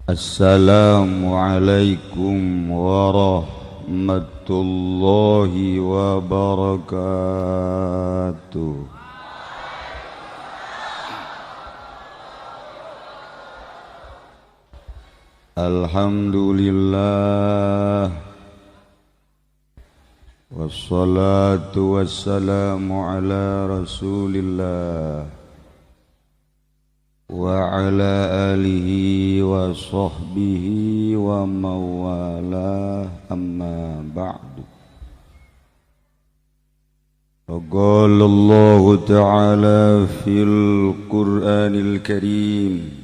Assalamualaikum warahmatullahi wabarakatuh. Alhamdulillah, wassalatu wassalamu ala rasulillah wa ala alihi wa sahbihi wa mawalah, amma ba'du. Qala Allah ta'ala fil Qur'anil Karim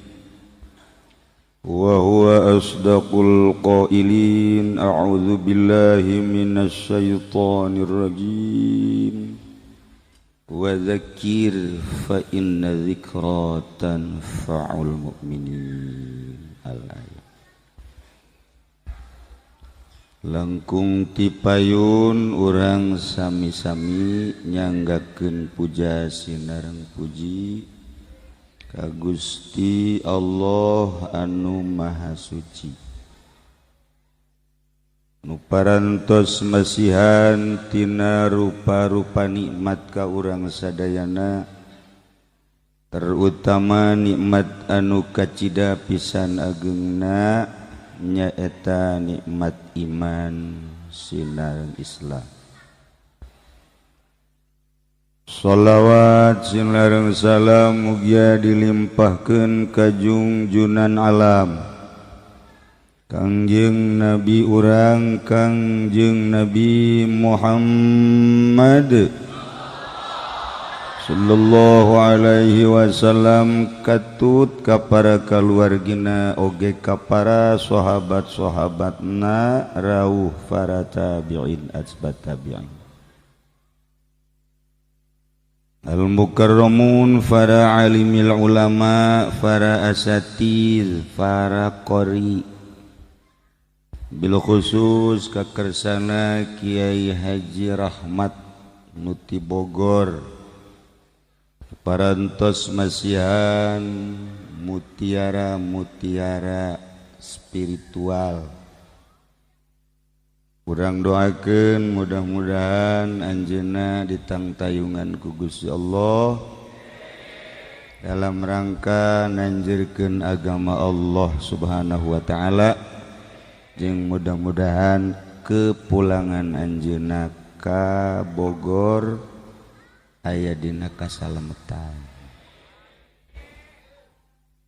wa huwa asdaqul qailin, a'udzu billahi minasy syaithanir rajim. Wa dzakir fa inna dzikra tanfa'ul mu'minin. Al-ayat. Langkung tipayun urang sami-sami nyanggakeun puja sinareng puji ka Gusti Allah anu Maha Suci, nu parantos masihan tina rupa-rupa nikmat ka urang sadayana, terutama nikmat anu kacida pisan agengna nyaeta nikmat iman sinareng Islam. Sholawat sinareng salam mugia dilimpahkeun ka jungjunan alam Kangjeng Nabi urang Kangjeng Nabi Muhammad sallallahu alaihi wasallam, katut ka para kaluargina oge ka para sahabat-sahabatna rauh para tabi'in atsbat tabi'in al-mukarramun, para alimil ulama, para asatiz, para qori, bil khusus kakersana Kiai Haji Rahmat Nuti Bogor, parantos masihan mutiara-mutiara spiritual. Urang doakeun mudah-mudahan anjeunna ditangtayungan ku Gusti Allah dalam rangka nanjirkeun agama Allah Subhanahu wa taala, jeung mudah-mudahan kepulangan anjeunna ka Bogor aya dina kasalametan.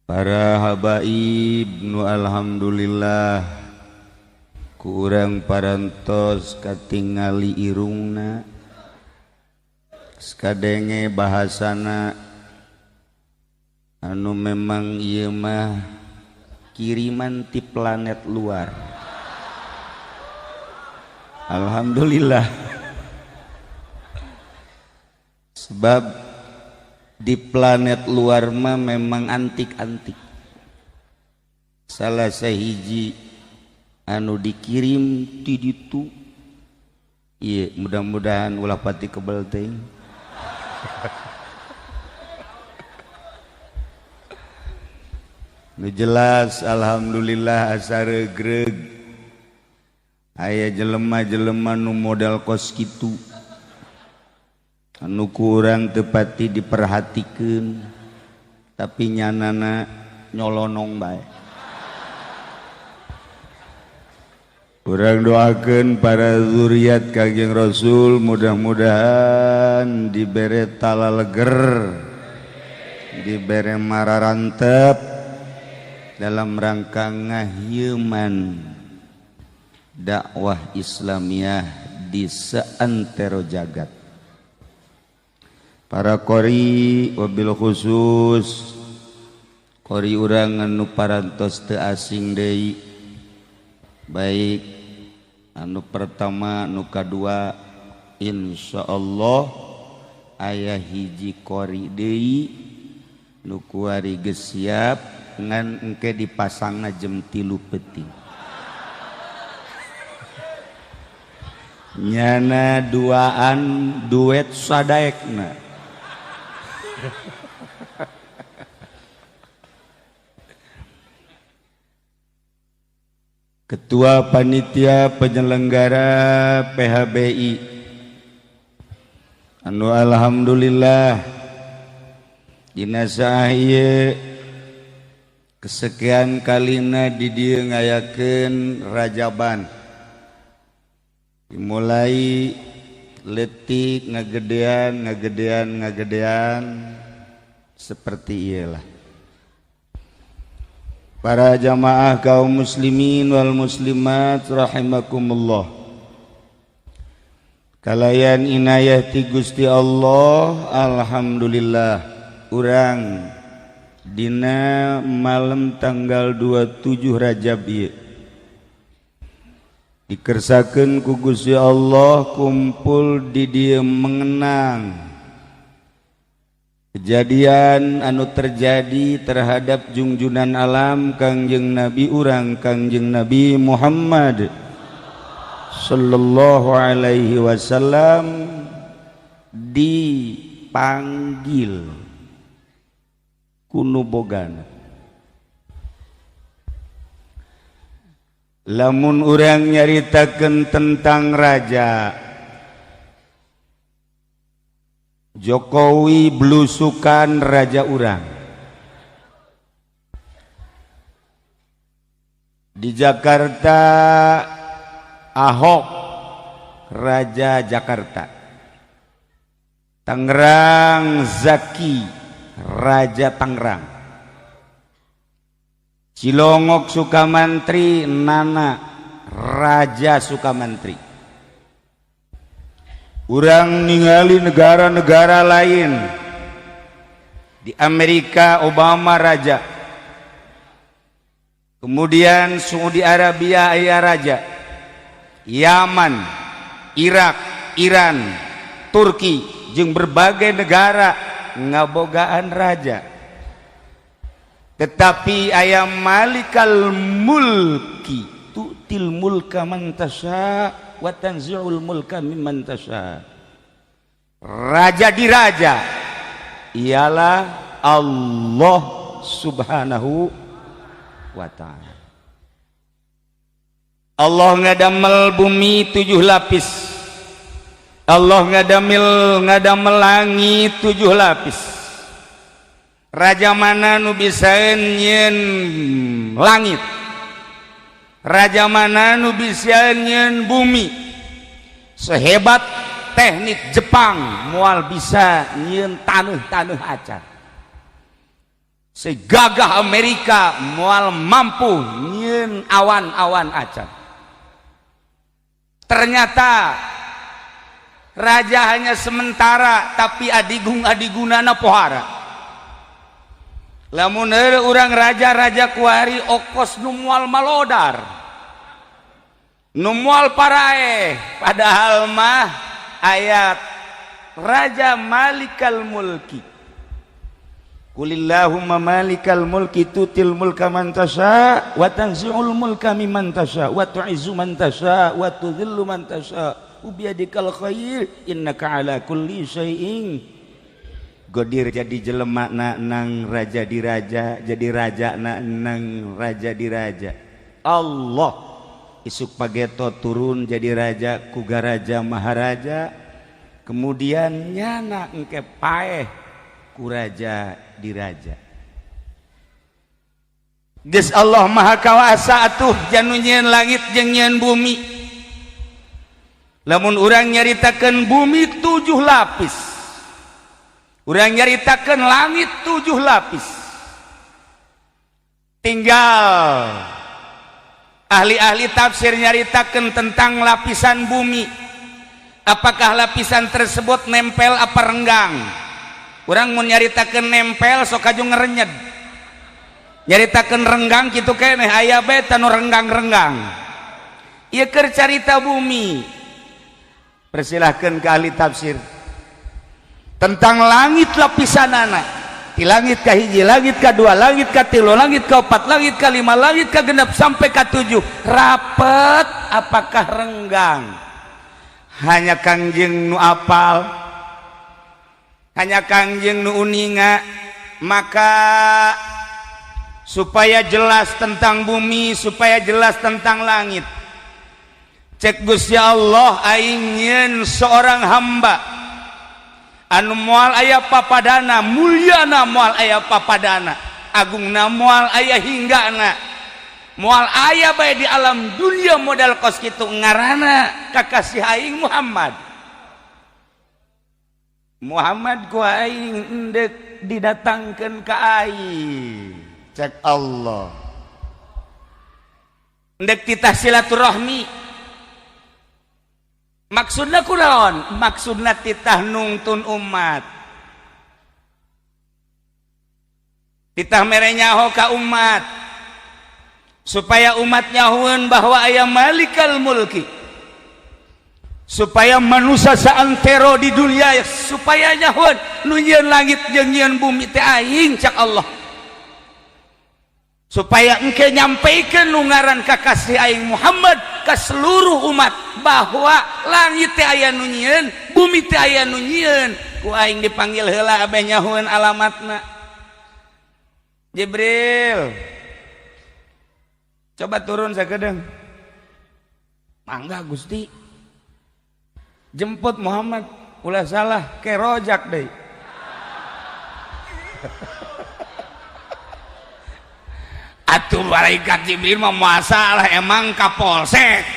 Para habaib nu alhamdulillah ku urang parantos katingali irungna, sakadenge bahasana anu memang ieu mah kiriman ti planet luar. Alhamdulillah, sebab di planet luar mah memang antik-antik. Salah sahiji anu dikirim ti ditu, ieu mudah-mudahan ulah pati kebel teuing. Nu jelas alhamdulillah asa regreg aya jelema-jelema nu modal kos kitu anu kurang tepati diperhatikeun, tapi nyanana nyolonong bae. Urang doakeun para zuriat Kangjeng Rasul mudah-mudahan dibere talaleger, dibere mararantep dalam rangka ngahieman dakwah Islamiyah di seantero jagat. Para qori wabil khusus qori urang anu parantos teu asing deui, baik anu pertama nu kadua, insyaallah aya hiji qori deui nu kuari geus siap ngan engke dipasangna jam 3 peuting. Nyana duaan duet sadaekna. Ketua Panitia Penyelenggara PHBI anu alhamdulillah dina saah ieu kesekian kalina di dieu ngayakeun rajaban, dimulai letik ngagedean ngagedean ngagedean seperti iyalah. Para jamaah kaum muslimin wal muslimat rahimakumullah, kalayan inayah ti Gusti Allah, alhamdulillah urang dina malam tanggal 27 Rajab ieu dikersakeun ku Gusti Allah kumpul di dieu mengenang kejadian anu terjadi terhadap jungjunan alam Kangjeng Nabi urang, Kangjeng Nabi Muhammad sallallahu alaihi wasallam, dipanggil ku nu bogana. Lamun urang nyaritakeun tentang raja Jokowi, blusukan raja urang di Jakarta, Ahok raja Jakarta, Tangerang Zaki raja Tangerang, Cilongok Sukamantri Nana raja Sukamantri. Urang ningali negara-negara lain, di Amerika Obama raja, kemudian Saudi Arabia aya raja, Yaman, Irak, Iran, Turki jeung berbagai negara ngabogaan raja. Tetapi aya malikal mulki tu'til mulka man tasya wa tanzi'ul mulka mimman tasya. Raja di raja ialah Allah Subhanahu wa ta'ala. Allah ngadamel bumi 7 lapis, Allah ngadamel langit 7 lapis. Raja mana nu bisa nyieun langit, raja mana nu bisa nyieun bumi. Sehebat teknik Jepang moal bisa nyieun taneuh-taneuh acan. Segagah Amerika moal mampu nyieun awan-awan acan. Ternyata raja hanya sementara, tapi adigung adigunana pohara. Lamun urang raja-raja kuari okos nu moal malodar, nu moal paraeh, padahal mah ayat raja malikal mulki. Qulillahumma malikal mulki tutil mulka man tasya wa tanzi'ul mulka mimman tasya wa tu'izzu man tasya wa tudhillu man tasya biyadikal khair innaka ala kulli syai'in qadir. Jadi jelema na nang raja diraja, jadi raja na nang raja diraja. Allah isuk pageto turun jadi raja kuga raja maharaja, kemudian nyana engke paeh ku raja diraja. Geus Allah maha kawasa atuh janu nyieun langit jeung nyieun bumi. Lamun urang nyaritakeun bumi 7 lapis, urang nyaritakeun langit 7 lapis, tinggal ahli-ahli tafsir nyaritakeun tentang lapisan bumi. Apakah lapisan tersebut nempel apa renggang? Urang mun nyaritakeun nempel sok kaju ngerenyed, nyaritakeun renggang kitu keneh aya bae tanu renggang-renggang. Ieu keur carita bumi. Persilahkan ke ahli tafsir tentang langit lapisanana. Di langit ka hiji, langit ka dua, langit ka tilu, langit ka opat, langit ka lima, langit ka genep sampai ka 7. Rapet apakah renggang? Hanya Kangjeng nu apal, hanya Kangjeng nu uninga. Maka Supaya jelas tentang bumi, supaya jelas tentang langit. Cek Gusti Allah aing nyieun seorang hamba anu moal aya papadana, mulyana moal aya papadana, agungna moal aya hinggana, moal aya bae di alam dunia modal kos kitu, ngaranna kakasih aing Muhammad. Muhammad ku aing endek didatangkeun ka aing, cek Allah. Endek titah silaturahmi. Maksudna kunaon? Maksudna titah nungtun umat, titah mere nyaho ka umat supaya umat nyahueun bahwa aya Malikal Mulki, supaya manusia saantero di dunia supaya nyahueun nu nyieun langit jeung nyieun bumi teh aing, cak Allah, supaya engke nyampaikan nu ngaran kakasih aing Muhammad ke seluruh umat bahwa langit teh aya nu nyieun, bumi teh aya nu nyieun. Ku aing dipanggil heula abeh nyahueun alamatna. Jibril, coba turun sakedeung. Mangga Gusti. Jemput Muhammad, ulah salah kerojak deui. Atuh malaikat Jibril mah masalah emang kapolsek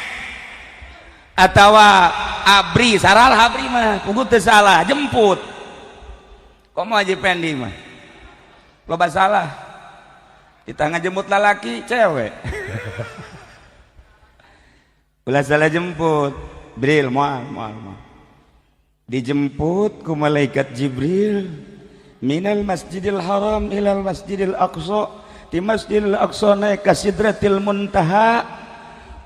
atawa abri, saral abri mah puguh teu salah jemput. Komo Haji Pendi mah loba salah, kita ngajemput lalaki cewek. Ulah salah jemput Bril, moal moal moal. Dijemput ku malaikat Jibril minal Masjidil Haram ilal Masjidil Aqsa, di Masjidil Aqsa naik ka Sidratil Muntaha,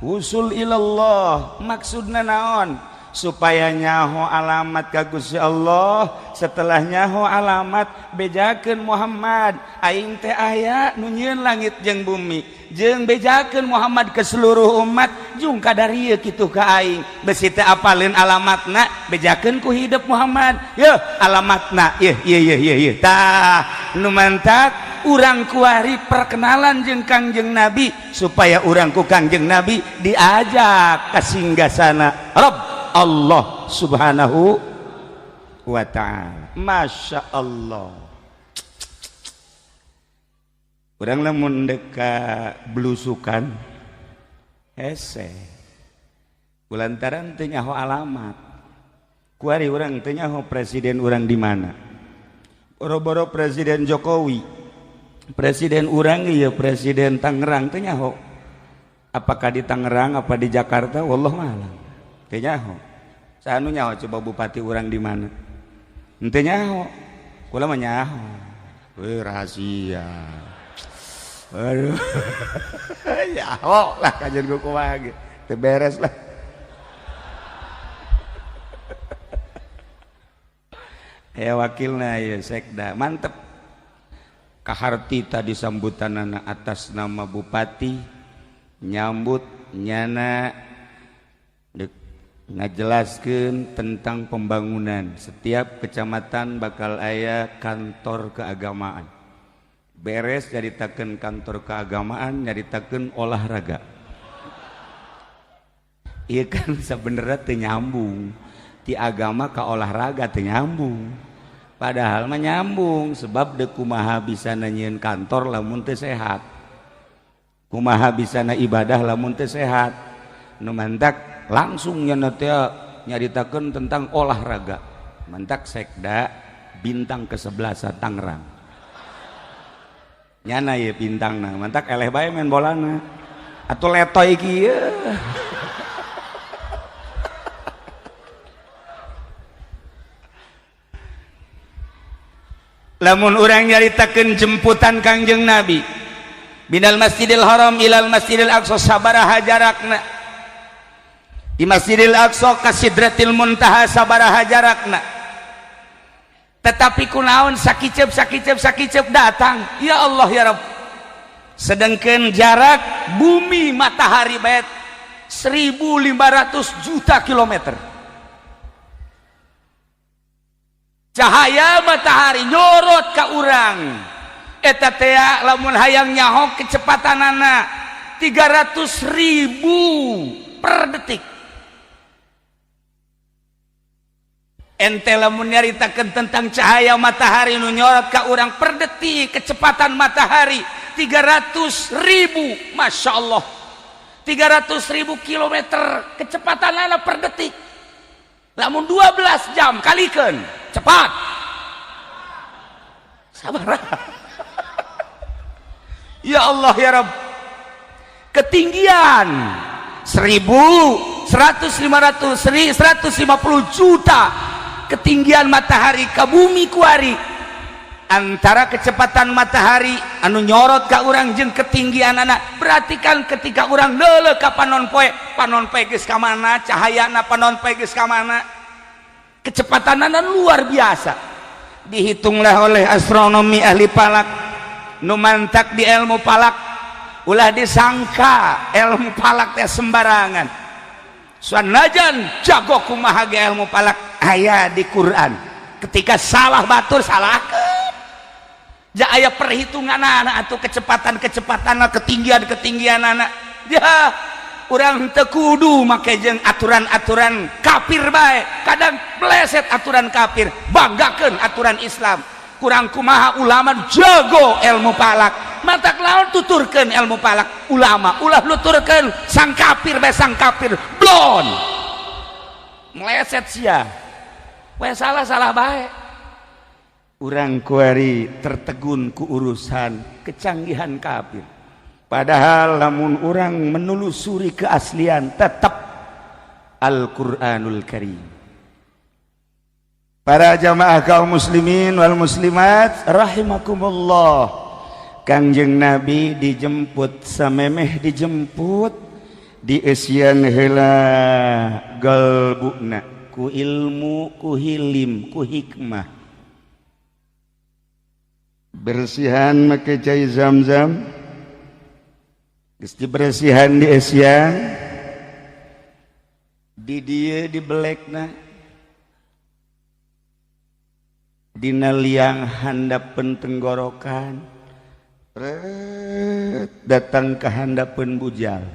usul ilallah. Maksudna naon? Supaya nyaho alamat ka Gusti Allah. Setelah nyaho alamat, bejakeun Muhammad aing teh aya nu nyieun langit jeung bumi, jeung bejakeun Muhammad ke seluruh umat jung kadarieu kitu ka aing. Besi teh apaleun alamatna, bejakeun ku hidup Muhammad, yeuh alamatna, yeuh yeuh yeuh yeuh yeuh. Tah nu mantak urang kuari perkenalan jeung Kangjeng Nabi supaya urang ku Kangjeng Nabi diajak ka singgasana Rabb Allah Subhanahu wa ta'ala. Masya Allah. Urang lamun dek ka blusukan hese kulantaran teu nyaho alamat. Kuari urang teu nyaho presiden urang di mana. Boro-boro Presiden Jokowi, presiden urang ieu presiden Tangerang teu nyaho. Apakah di Tangerang apa di Jakarta, wallahu a'lam. Teu nyaho. Saha nu nyaho coba bupati urang di mana? Henteu nyaho. Kula mah nyaho. Weh rahasia. Aduh. Nyaho lah kajian ku kumaha ge. Teu beres lah. Ya wakilna ya sekda, mantep. Kaharti tadi sambutanana atas nama bupati nyambut nyana ngajelaskeun tentang pembangunan. Setiap kecamatan bakal aya kantor keagamaan. Beres nyaritakeun kantor keagamaan, nyaritakeun olahraga. Ieu kan sebenarnya teu nyambung. Ti agama ka olahraga teu nyambung. Padahal mah nyambung, sebab deuk kumaha bisa nyieun kantor lamun teu sehat. Kumaha bisa na ibadah lamun teu sehat. Nu mantak langsung nya teh nyaritakeun tentang olahraga. Mantak sekda bintang ke-11 Tangerang. Nyana ye bintangna, mantak eleh bae main bolana. Atuh letoy kieu. Lamun urang nyaritakeun jemputan Kangjeng Nabi binal Masjidil Haram ilal Masjidil Aqsa sabaraha jarakna, di Masjidil Aqsa ka Sidratil Muntaha sabaraha jarakna, tetapi kunaon sakicep sakicep sakicep datang, ya Allah ya Rabb. Sedangkan jarak bumi matahari bae 1500 juta kilometer. Cahaya matahari nyorot ka urang. Eta teh lamun hayang nyaho kecepatanana 300.000 per detik. Ente lamun nyaritakeun tentang cahaya matahari nu nyorot ka urang per detik kecepatan matahari 300.000, Masya Allah, 300.000 kilometer kecepatanana per detik. Lamun 12 jam kalikeun cepat sabar. Ya Allah ya Rabb, ketinggian 1.100 500 150 juta ketinggian matahari ke bumi kuari, antara kecepatan matahari anu nyorot ka urang jeung ketinggian anak. Berarti kan ketika urang leuleuh ka panon poe, panon poe geus ka mana cahayana, panon poe geus ka mana kecepatanana, luar biasa. Dihitunglah oleh astronomi, ahli falak nu mantak di ilmu falak. Ulah disangka ilmu falak teh sembarangan. Sanajan jago kumaha ge ilmu falak, aya di Quran ketika salah batur salahkeun. Ja aya perhitungan anak atau kecepatan-kecepatan, ketinggian-ketinggian anak. Ya urang teu kudu make jeung aturan-aturan kafir bae. Kadang meleset aturan kafir, banggakeun aturan Islam. Kurang kumaha ulama jago ilmu falak, matak lawan tuturkeun ilmu falak ulama, ulah nuturkeun sang kafir bae. Sang kafir blon meleset sia we, salah salah bae. Urang kuari tertegun ku urusan kecanggihan kafir, padahal lamun urang menelusuri keaslian tetap Al-Qur'anul Karim. Para jamaah kaum muslimin wal muslimat rahimakumullah, Kangjeng Nabi dijemput, samemeh dijemput dieusian heula galbuna ku ilmu, ku hilim, ku hikmah. Bersihan make cai Zam-zam. Geus dibersihan, dieusian di dieu, dibelekna dina liang handapeun tenggorokan. Ret, datang ke handapeun bujal.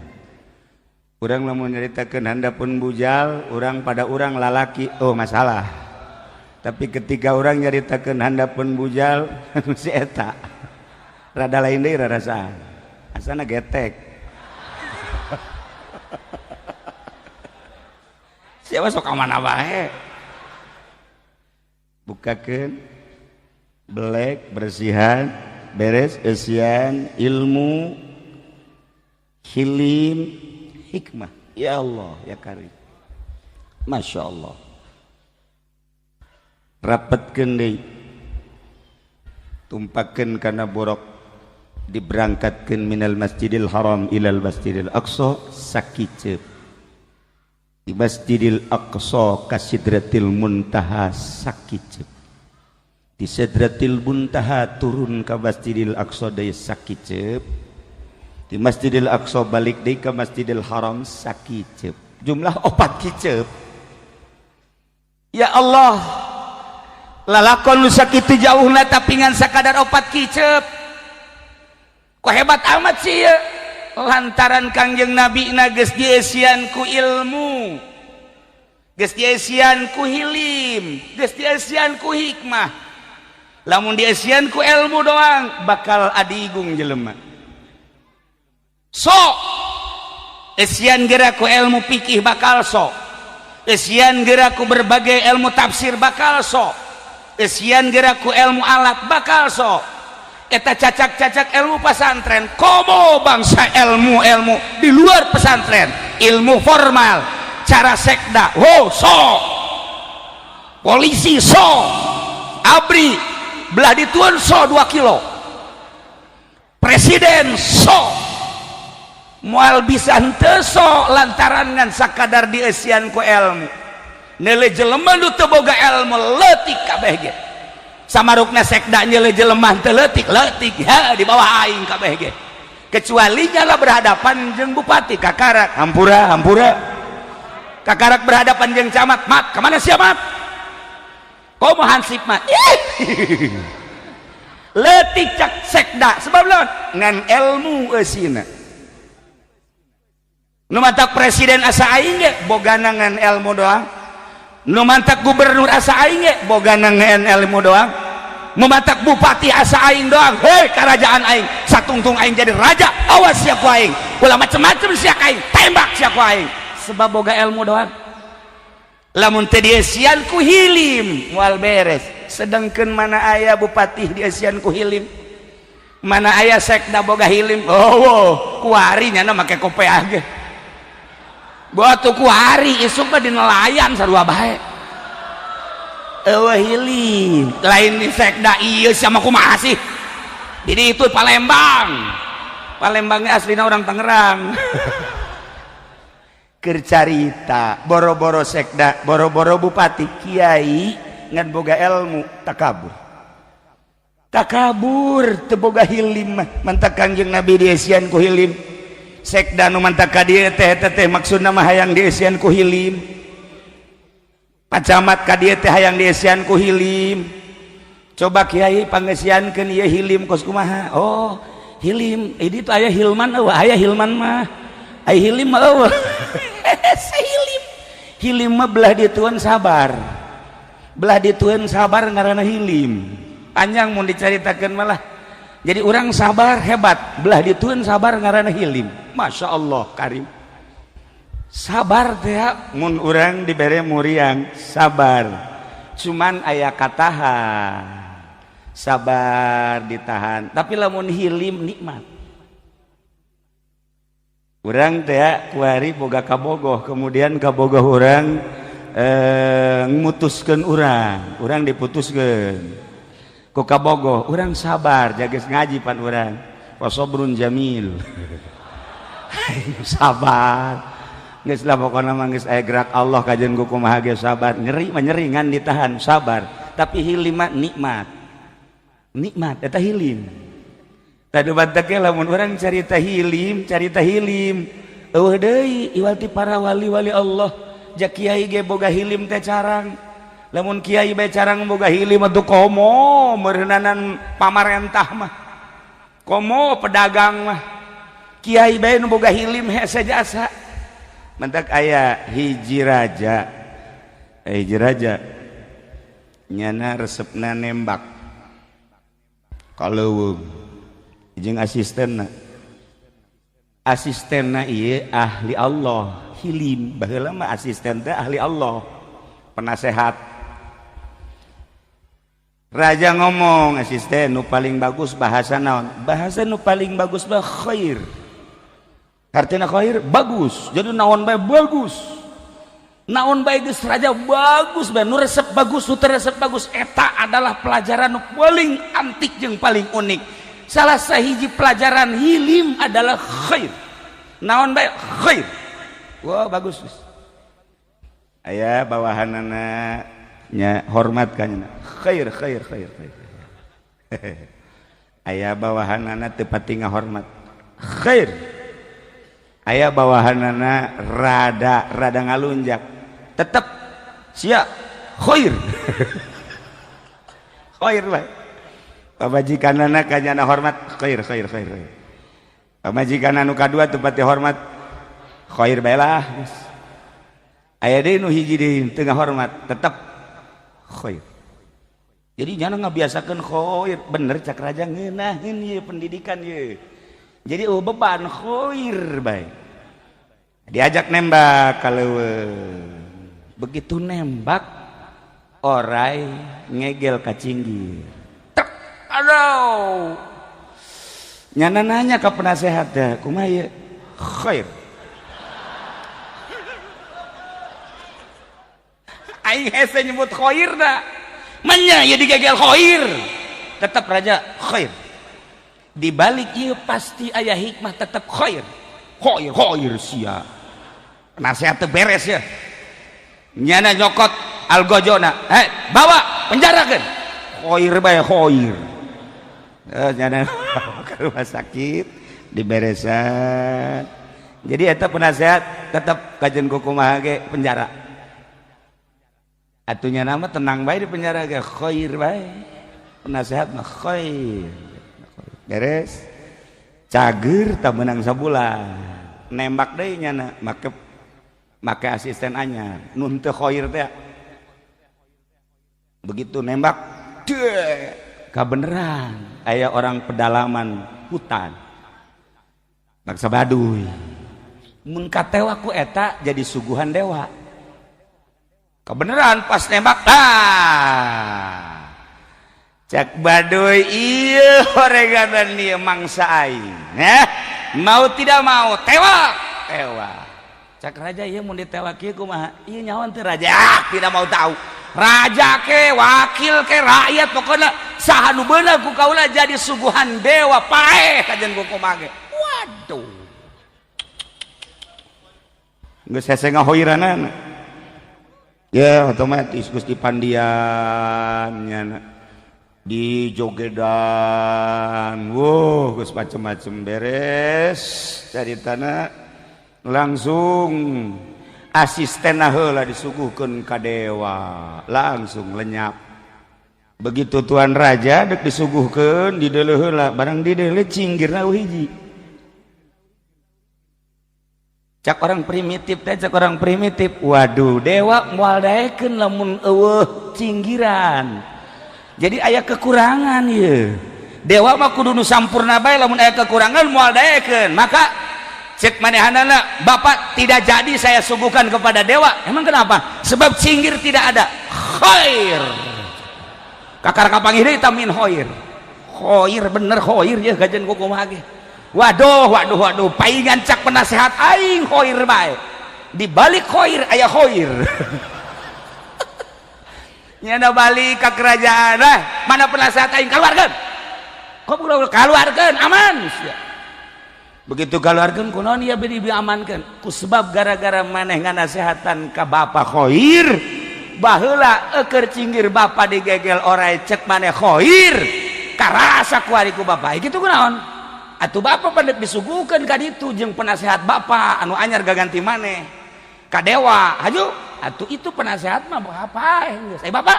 Urang lamun nyaritakeun handapeun bujal, urang pada urang lalaki, oh masalah. Tapi ketika urang nyaritakeun handapeun bujal, si eta rada lain deui rarasaan, asana getek. Siapa sok ka mana bae. Bukakeun belek, bersihan, beres, eusian ilmu, hilim, hikmah. Ya Allah ya Karim, Masya Allah. Rapetkeun deui, tumpakeun kana borok, diberangkatkeun minal Masjidil Haram ilal Masjidil Aqsa sakiceup. Di Masjidil Aqsa ka Sidratil Muntaha sakiceup, di Sidratil Muntaha turun ka Masjidil Aqsa deui sakiceup, di Masjidil Aqsa balik deui ka Masjidil Haram sakiceup, jumlah 4 kiceup. Ya Allah, lalakon nu sakitu jauhna tapi ngan sakadar 4 kiceup, kok hebat amat sih ya? Lantaran Kangjeng Nabi na geus dieusian ku ilmu, geus dieusian ku hilim, geus dieusian ku hikmah. Lamun dieusian ku ilmu doang bakal adigung jelema. Sok eusian geura ku ilmu fikih bakal sok, eusian geura ku berbagai ilmu tafsir bakal sok, eusian geura ku ilmu alat bakal sok. Eta cacak-cacak ilmu pesantren, komo bangsa ilmu-ilmu di luar pesantren, ilmu formal, cara sekda, oh sok, polisi sok, abri belah dituan sok 2 kilo, presiden sok, moal bisa henteu sok lantaran ngan sakadar dieusian ku ilmu. Neuleuh jelema nu teu boga ilmu leutik kabeh ge. Samarukna sekda nyeuleuh jelema teu leutik, leutik ya di bawah aing kabeh ge. Kecuali nyala berhadapan jeung bupati kakarak hampura hampura, kakarak berhadapan jeung camat, mat kemana sia mat, komo hansip mat. Leutik cak sekda, sebab lawan ngan ilmu eusina. Nu mantak presiden asa aing ge bogana ngan ilmu doang. Nu mantak gubernur asa aing ge bogana ngan ilmu doang. Nu mantak bupati asa aing doang. Hei, kerajaan aing, satungtung aing jadi raja, awas sia ku aing. Ulah macem-macem sia aing, tembak sia ku aing. Sebab boga ilmu doang. Lamun teu dieusian ku hilim, moal beres. Sedangkan mana aya bupati dieusian ku hilim? Mana aya sekda boga hilim? Oh, oh kuari nyana make kopeah ge. Batu kuari isuk mah di nelayan sarua bae. Eueuh hilim, lain di sekda ieu sama kumaha sih? Jadi itu Palembang. Palembangnya aslina orang Tangerang. Keur carita boro-boro sekda, boro-boro bupati, kiai ngan boga ilmu takabur. Takabur teu boga hilim mah. Mantak Kangjeng Nabi dieusian ku hilim. Sekda nu mantak ka dieu teh eta teh maksudna mah hayang dieusian ku hilim. Pak Camat ka dieu teh hayang dieusian ku hilim. Coba kiai pangeusiankeun ieu hilim kos kumaha? Oh, hilim. Ini tuh aya hilman eueuh, aya hilman mah. Aya hilim mah eueuh. Hilim. Hilim mah belah dituan sabar. Belah dituan sabar ngaranna hilim. Panjang mun dicaritakeun malah. Jadi orang sabar hebat, belah dituan sabar ngaranna hilim. Masya Allah karim. Sabar teh mun urang dibere muriang sabar. Cuman aya katahan. Sabar ditahan. Tapi lamun hilim nikmat. Urang teh kuari boga kabogoh, kemudian kabogoh urang ngutuskeun urang, urang diputuskeun. Ku kabogoh, urang sabar, jages ngaji pan urang. Wasobrun jamil. Sabar. Geus lah pokona mah geus aya gerak Allah kajian ku kumaha ge sabar. Nyeri mah nyeri ngan ditahan, sabar. Tapi hilim mah nikmat. Nikmat eta hilim. Tadi batak lamun urang carita hilim, carita hilim. Eueuh deui iwal ti para wali-wali Allah. Ja kiai ge boga hilim teh carang. Lamun kiai bae carang boga hilim atuh komo meureunanan pamarentah mah. Komo pedagang mah. Kiai bae nu boga hilim hese jasa. Mentak aya hiji raja. Hiji raja nyana resepna nembak. Kaleuweung jeung asistenna. Asistenna ieu ahli Allah, hilim. Baheula mah asisten teh ahli Allah, penasehat. Raja ngomong, asisten nu paling bagus bahasa naon? Bahasa nu paling bagus mah khair. Artinya khair bagus. Jadi naon bae bagus. Naon bae geus raja bagus bae, nu resep bagus, nu teu resep bagus. Eta adalah pelajaran nu paling antik jeung paling unik. Salah sahiji pelajaran hilim adalah khair. Naon bae khair. Wah, bagus. Aya bawahanana nya hormat ka nya. Khair khair khair khair. Aya bawahanana teu pati ngahormat. Khair. Aya bawahanana rada rada ngalunjak. Tetep sia khair. Khair bae. Pamajikanana ka nyana hormat khair khair khair khair. Pamajikan anu kadua teu pati hormat khair bae lah. Aya deui nu hiji deui teu ngahormat tetep khair. Jadi nyana ngabiasakeun khair, bener cak raja ngeunaheun ieu pendidikan ieu. Jadi oh beban khair bae. Diajak nembak kaleuweung. Begitu nembak orai ngegel ka cinggir. Tek, aduh. Nyana nanya ke penasehat teh, kumaha ieu? Khair. Aing hese nyebut khair da. Manya ieu digegel khair. Tetap raja khair. Di balik ieu pasti aya hikmah tetap khair. Khair khair sia. Penasehat teu beres ya. Nyana nyokot algojona, hei bawa penjarakeun. Khair bae khair. Nyana ke rumah sakit diberesan. Jadi eta penasehat tetap kajian kumaha ge penjara. Atunya nama tenang bae di penjara ge khair bae. Penasehat mah khair. Beres. Cager tak menang sabulan. Nembak deui nyana make make asisten anyar. Nu teu khair teh. Begitu nembak, deh, kabeneran aya orang pedalaman hutan. Bangsa Baduy. Mun katewa ku eta jadi suguhan dewa. Kebeneran pas nembak, ah. Cak Baduy, iya oreganan ieu mangsa aing. Eh, mau tidak mau tewak, tewak. Cak raja ieu mun ditewak ieu kumaha? Ieu nyawan teu raja. Ah, tidak mau tahu. Raja ke, wakil ke, rakyat pokoknya saha nu beunang ku kaula jadi suguhan dewa paeh kajen ku kumaha ge. Waduh. Geus hese ngahoiranana. Ya otomatis geus dipandian nyana. Di jogedan, wow, geus macem-macem beres caritana langsung asisten heula disuguhkeun ka dewa, langsung lenyap. Begitu tuan raja dek disuguhkeun dideuleu heula, barang dideuleu cinggirna hiji. Cak orang primitif teh, cak orang primitif, waduh dewa moal daekeun lamun eueuh cinggiran. Jadi aya kekurangan ye. Dewa mah kudu nu sampurna bae, lamun aya kekurangan moal daekeun. Maka cek manehanana, bapak tidak jadi saya suguhkan kepada dewa. Emang kenapa? Sebab cinggir tidak ada. Khair. Kakar kapanggih deui tamin khair. Khair bener khair ya kajen ku kumaha ge. Waduh, waduh, waduh, paingan cak penasehat aing khair bae. Di balik khair aya khair. Nyana balik ke kerajaan, lah mana penasehat aing keluarkan. Kok keluarkan aman. Begitu keluarkan kunaon ieu beri diamankan. Ku sebab gara-gara maneh nganasehatan ka bapa khair, baheula eukeur cinggir bapa digegel orai cek maneh khair. Karasa kuari ku bapa. Kitu kunaon? Atuh bapa pandek disuguhkeun ka ditu jeung penasehat bapa anu anyar gaganti maneh. Ka dewa, haju. Atuh itu penasehat mah apa geus. Eh bapak,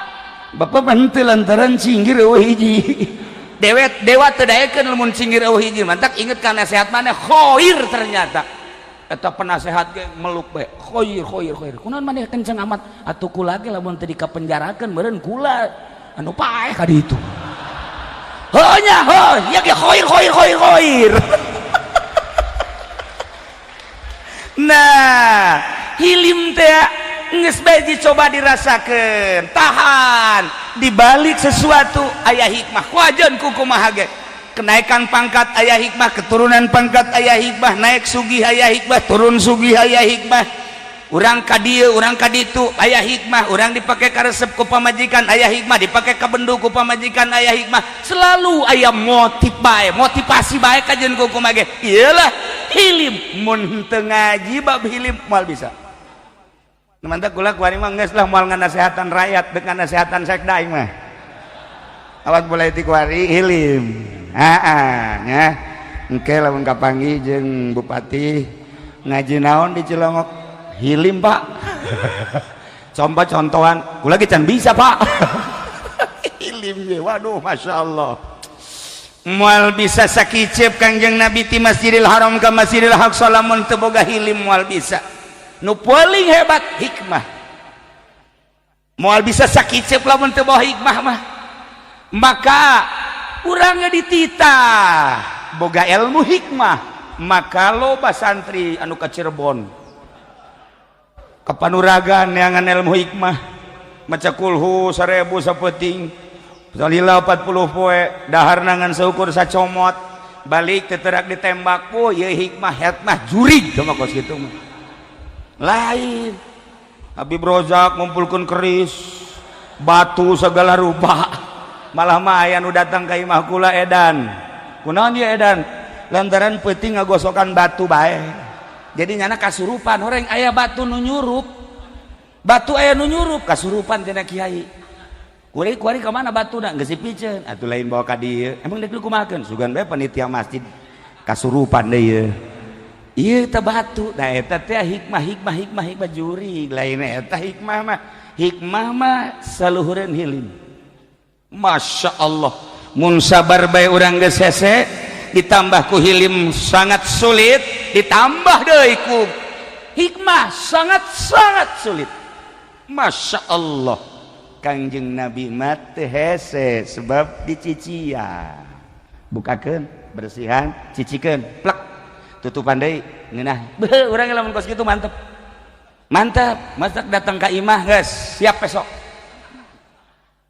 bapak henteu lantaran cinggir eueuh hiji. Dewet dewa teu daekeun lamun cinggir eueuh hiji. Mantak inget ka nasehat maneh khair ternyata. Eta penasehat ge meluk bae. Khair khair khair. Kunaon maneh kenceng amat? Atuh kula ge lamun teu dikapenjarakeun meureun kula anu paeh ka ditu. Heuh nya, heuh, ieu ge khair khair khair khair. Nah, hilim teh geus bae dicoba dirasakeun, tahan. Di balik sesuatu aya hikmah. Kuajeun ku kumaha ge. Kenaikan pangkat aya hikmah, keturunan pangkat aya hikmah, naik sugih aya hikmah, turun sugih aya hikmah. Urang ka dieu, urang ka ditu aya hikmah, urang dipake karesep ku pamajikan aya hikmah, dipake kabendu ku pamajikan aya hikmah. Selalu aya motif bae, motivasi bae kajeun ku kumaha ge. Iyalah hilim mun teu ngaji bab hilim moal bisa. Mantap kula kuari mah geus lah moal nganasehatan rakyat deuk nganasehatan sekda aing mah. Awak mulai ti kuari hilim. Heeh nya. Engke lamun kapanggih jeung bupati ngaji naon di Cilongok? Hilim, Pak. Coba contohan, kula ge can bisa, Pak. Hilim ge, waduh masyaallah. Moal bisa sakiceup Kangjeng Nabi ti Masjidil Haram ka Masjidil Aqsa lamun teu boga hilim moal bisa. Nu paling hebat hikmah. Moal bisa sakiceup lamun teu bawa hikmah mah. Maka urangnya dititah boga ilmu hikmah, maka loba santri anu ka Cirebon ka Panuragan neangan ilmu hikmah, maca kulhu 1000 sapeuting, salila 40 poe, dahar nangan seukur sacomot, balik teterak ditembak, oh ieu hikmah hikmah jurig sama kos kitu mah. Lain Habib Rozak ngumpulkeun keris batu segala rupa, malah mah aya nu datang ka imah kula edan. Kunaon ieu edan? Lantaran peuting ngagosokan batu bae. Jadi nyana kasurupan horeng aya batu nu nyurup. Batu aya nu nyurup kasurupan tina kiai. Kuari kuari ka mana batuna? Geus dipiceun. Atuh lain bawa ka dieu. Emang deuk dikumahakeun? Sugan bae panitia masjid kasurupan deui ieu. Ieu teh batu. Nah eta teh hikmah hikmah hikmah hikmah jurig. Lain eta hikmah mah. Hikmah mah saluhureun hilim. Masya Allah, mun sabar bae urang geus hese, ditambah ku hilim sangat sulit, ditambah deui ku hikmah sangat-sangat sulit. Masya Allah, Kangjeng Nabi mah teu hese sebab dicician, bukakeun, bersihan, cicikeun, plek, tutupan deui, ngeunah. Beuh, urang lamun kos kitu mantep mantap. Masak datang ke imah, geus siap besok,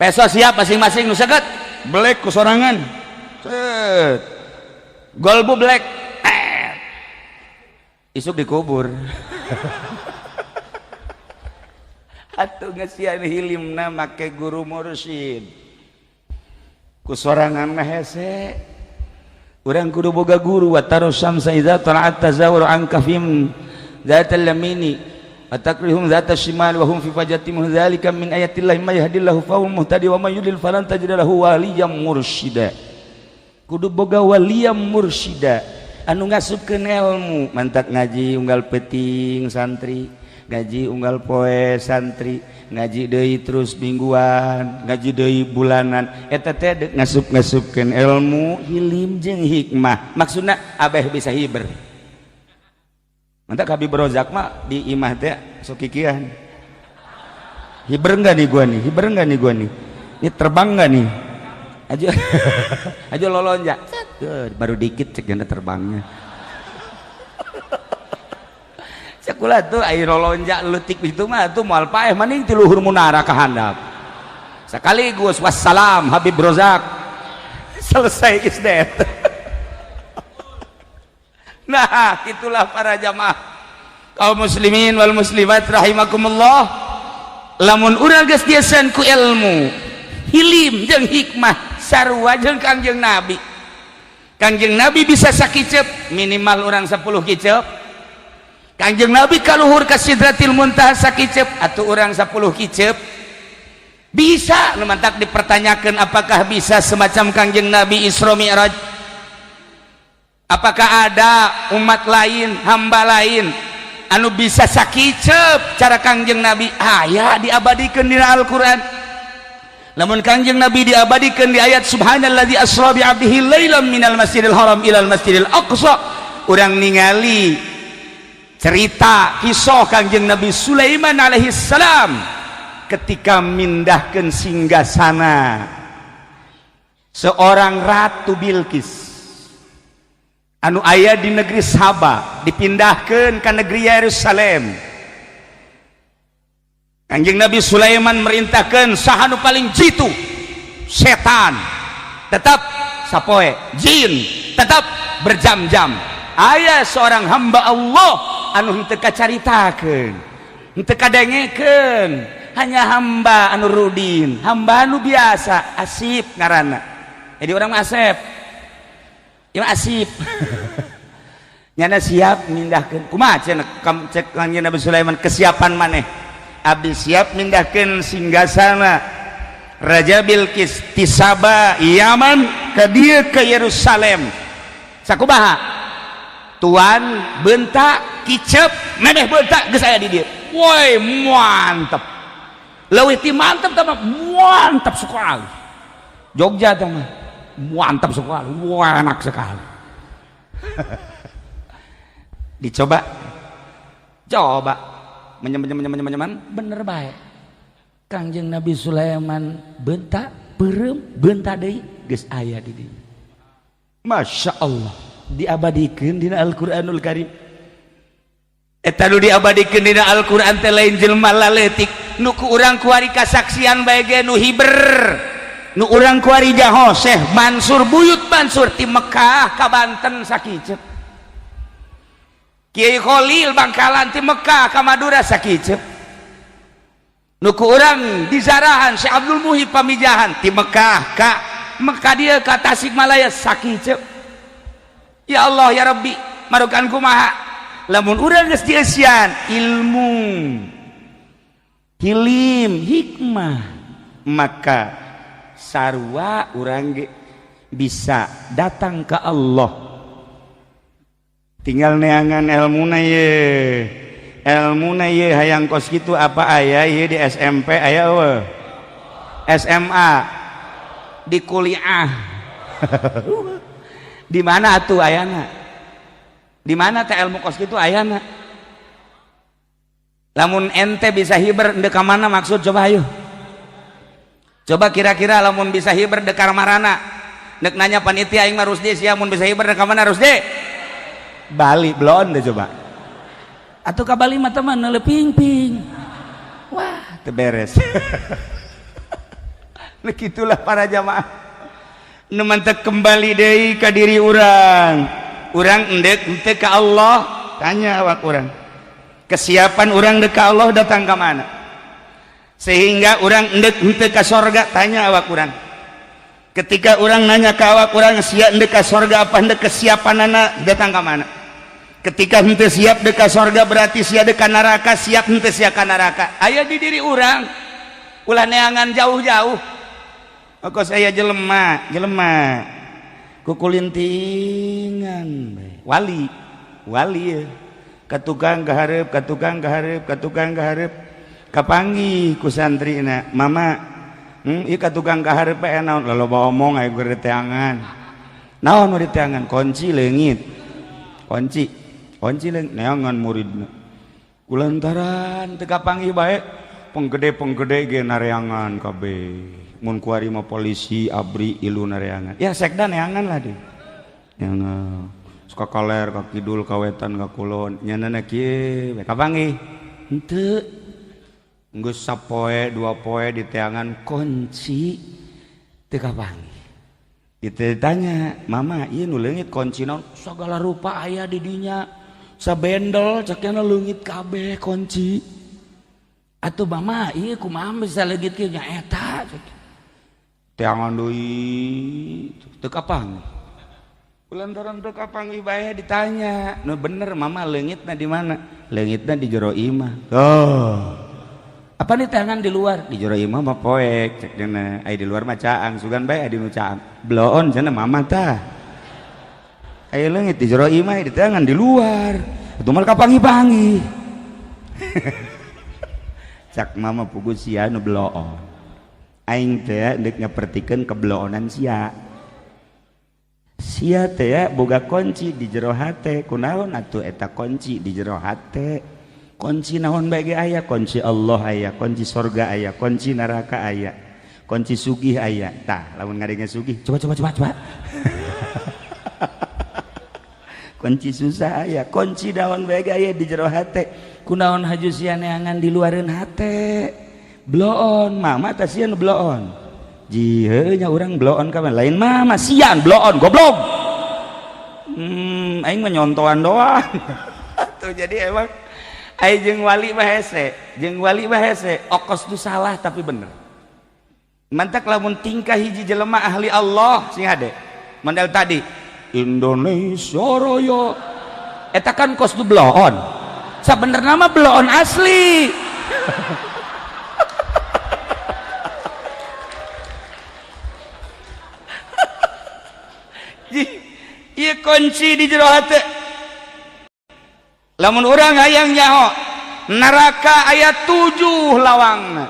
besok siap masing-masing nu seket belek ku sorangan, set golbu belek, eh. Isuk dikubur. Atuh ngesian hilimna make guru mursyid ku sorangan mah hese. Urang kudu boga guru. Wa taru syamsa idza tala'at tazawwaru an kafim dzatal yamini wa takrihum dzata shimal wa hum fi fajatin dzalika min ayatillahi may yahdillahu fa huwal muhtadi wa may yudlil falan tajid lahu waliyyan mursyida. Kudu boga waliyyan mursyida anu ngasupkeun ilmu. Mantak ngaji unggal peuting santri, ngaji unggal poe santri, ngaji deui terus mingguan, ngaji deui bulanan, eta teh ngasup-ngasupkeun ilmu hilim jeung hikmah. Maksudna abeh bisa hiber. Mantak Habib Rozak mah di imah teh sok kikian, hiber enggak nih gua nih, hiber enggak nih gua nih, ini terbang enggak nih, aja aja lolonjak baru dikit cek terbangnya. Sekolah tuh air lolonjak letik itu mah tuh moal paeh, maning ti luhur munara ka handap sekaligus. Wassalam Habib Rozak, selesai isdet. Nah, itulah para jamaah kaum muslimin wal muslimat rahimakumullah, lamun urang geus dieuseun ku ilmu hilim jeung hikmah sarua jeung Kangjeng Nabi. Kangjeng Nabi bisa sakiceup, minimal urang 10 kiceup. Kangjeng Nabi kaluhur ka Sidratil Muntaha sakiceup, atuh urang 10 kiceup bisa. Nu mantak dipertanyakan, apakah bisa semacam Kangjeng Nabi Isra Mi'raj? Apakah ada umat lain, hamba lain anu bisa sakiceup cara Kangjeng Nabi? Aya, diabadikeun dina Al-Qur'an. Lamun Kangjeng Nabi diabadikeun di ayat subhanalladzi asra bi 'abdihi lailan minal masjidil haram ilal masjidil aqsa, urang ningali cerita kisah Kangjeng Nabi Sulaiman alaihi salam ketika mindahkeun singgasana seorang Ratu Bilqis anu aya di negeri Saba, dipindahkan ke negeri Yerusalem. Kanjeng Nabi Sulaiman merintahkan saha nu paling jitu setan tetap sapoe, jin tetap berjam-jam. Aya seorang hamba Allah anu henteu kacaritakeun, henteu kadengekeun, hanya hamba anu rudin, hamba anu biasa, Asip ngaranna. Jadi orang mah Asep. Ya asip. Nyana siap mindahkeun. Kumaha cenah cek Kanjeng Nabi Sulaiman, kesiapan maneh? Abdi siap mindahkeun singgasana Raja Bilqis ti Saba Yaman ke dieu ke Yerusalem. Sakumaha? Tuan bentak kicep memeh bentak geus aya di dieu. Woi, mantep. Leuwih ti mantep teh mah mantap sekali. Jogja teh mah mantap sekali, wah, enak sekali. Dicoba, coba, menyem menyem menyem menyem, bener baik. Kangjeng Nabi Sulaiman bentak, peureum, bentak deui, geus aya di dieu. Masya Allah, diabadikeun dina Al-Qur'anul Karim. Eta nu diabadikeun dina Al-Qur'an teh lain jelema laletik, nu ku urang kuari kasaksian bae ge nu hiber. Nu urang kuari jaho Syekh Mansur, Buyut Mansur ti Mekah ka Banten sakiceup. Kiai Khalil Bangkalan ti Mekah ka Madura sakiceup. Nu ku urang dizarahan Syekh Abdul Muhib Pamijahan ti Mekah ka Mekah dia ka Tasikmalaya sakiceup. Ya Allah ya Rabbi, marukan kumaha lamun urang geus dieusian ilmu hilim hikmah, maka sarua urang ge bisa datang ke Allah. Tinggal neangan ilmuna ye, ilmuna ye hayang kos kitu. Apa aya ye di SMP? Aya eueuh SMA? Di kuliah. Di mana atuh ayana? Di mana teh ilmu kos kitu ayana? Lamun ente bisa hiber ndek ka mana maksud coba ayo. Coba kira-kira lamun bisa hiber dek ka marana. Nek nanya panitia aing mah Rusdi sia mun bisa hiber dek ka mana Rusdi? Bali belon deh coba. Atuh ka Bali mah teman neuleuh ping-ping. Wah, teu beres. Nah gitulah para jamaah. Nu mantek kembali deui ka diri urang. Urang endek henteu ka Allah, tanya awak urang. Kesiapan urang dek ka Allah datang ka mana? Sehingga urang endek henteu ka sorga, tanya awak urang. Ketika urang nanya ka awak urang sia endek ka sorga apa endek kesiapanana datang ka mana? Ketika henteu siap dek ka sorga berarti sia dek ka neraka, siap henteu sia ka neraka. Aya di diri urang. Ulah neangan jauh-jauh. Kok saya jelema, jelema kukulintingan wali, wali ya. Ka tukang kahareup, ka tukang kahareup, ka tukang kahareup. Kapanggih ku santrina, mama, ieu ka tukang kahareup bae naon? Loloba omong aya keur diteangan. Naon nu diteangan? Kunci leungit. Kunci, kunci leungit neangan muridna. Kulantaran teu kapanggih bae, penggede-penggede ge nareangan kabeh. Mun kuari mah polisi abri ilu nareangan. Ya sekda neangan lah deh. Neangan. Suka kaler ka kidul ka wetan ka kulon. Nyanana kieu we kapanggih. Henteu. Geus sapoe dua poe diteangan kunci teu kapanggih. Ditanya, "Mama, ieu nu leungit kunci naon?" Sagala rupa aya di dinya. Sabendel cekna leungit kabeh kunci. Atuh mama, ieu kumaha bisa leungit kieu nya eta? Teangan deui teu kapanggih. Kulantaran teu kapanggih bae ditanya, "Nu bener mama leungitna di mana?" Leungitna di jero imah. Oh. Apa diteangan di luar? Di jero imah mah poek cek dina. Ai di luar mah caang, sugan bae di nu caang. Bloon cenah mama tah. Ai leungit di jero imah diteangan di luar. Atuh mah kapanggih-panggih. Cak mama pugu sia nu bloon. Aing teh deuk nyapertikeun kebloonan sia. Sia teh boga kunci di jero hate. Kunaon atuh eta kunci di jero hate? Kunci naon bae ge aya, kunci Allah aya, kunci sorga aya, kunci neraka aya, kunci sugih aya. Tah, lamun ngadenge sugih, coba coba coba coba. Kunci susah aya, kunci naon bae ge aya di jero hate. Kunaon haju sia neangan di luareun hate? Bloon, mama tah sia nu bloon. Jiheu nya urang bloon ka lain mama sian bloon goblok. Aing mah nyontoan doang. Tuh jadi emang ai jeung wali mah hese, jeung wali mah hese, okos tu salah tapi bener. Mantak lamun tingkah hiji jelema ahli Allah sing hade. Mandal tadi Indonesia Raya eta kan kos tu bloon. Sabenerna mah bloon asli. Ieu kunci di jero hate. Lamun urang hayang nyaho neraka aya 7 lawangna.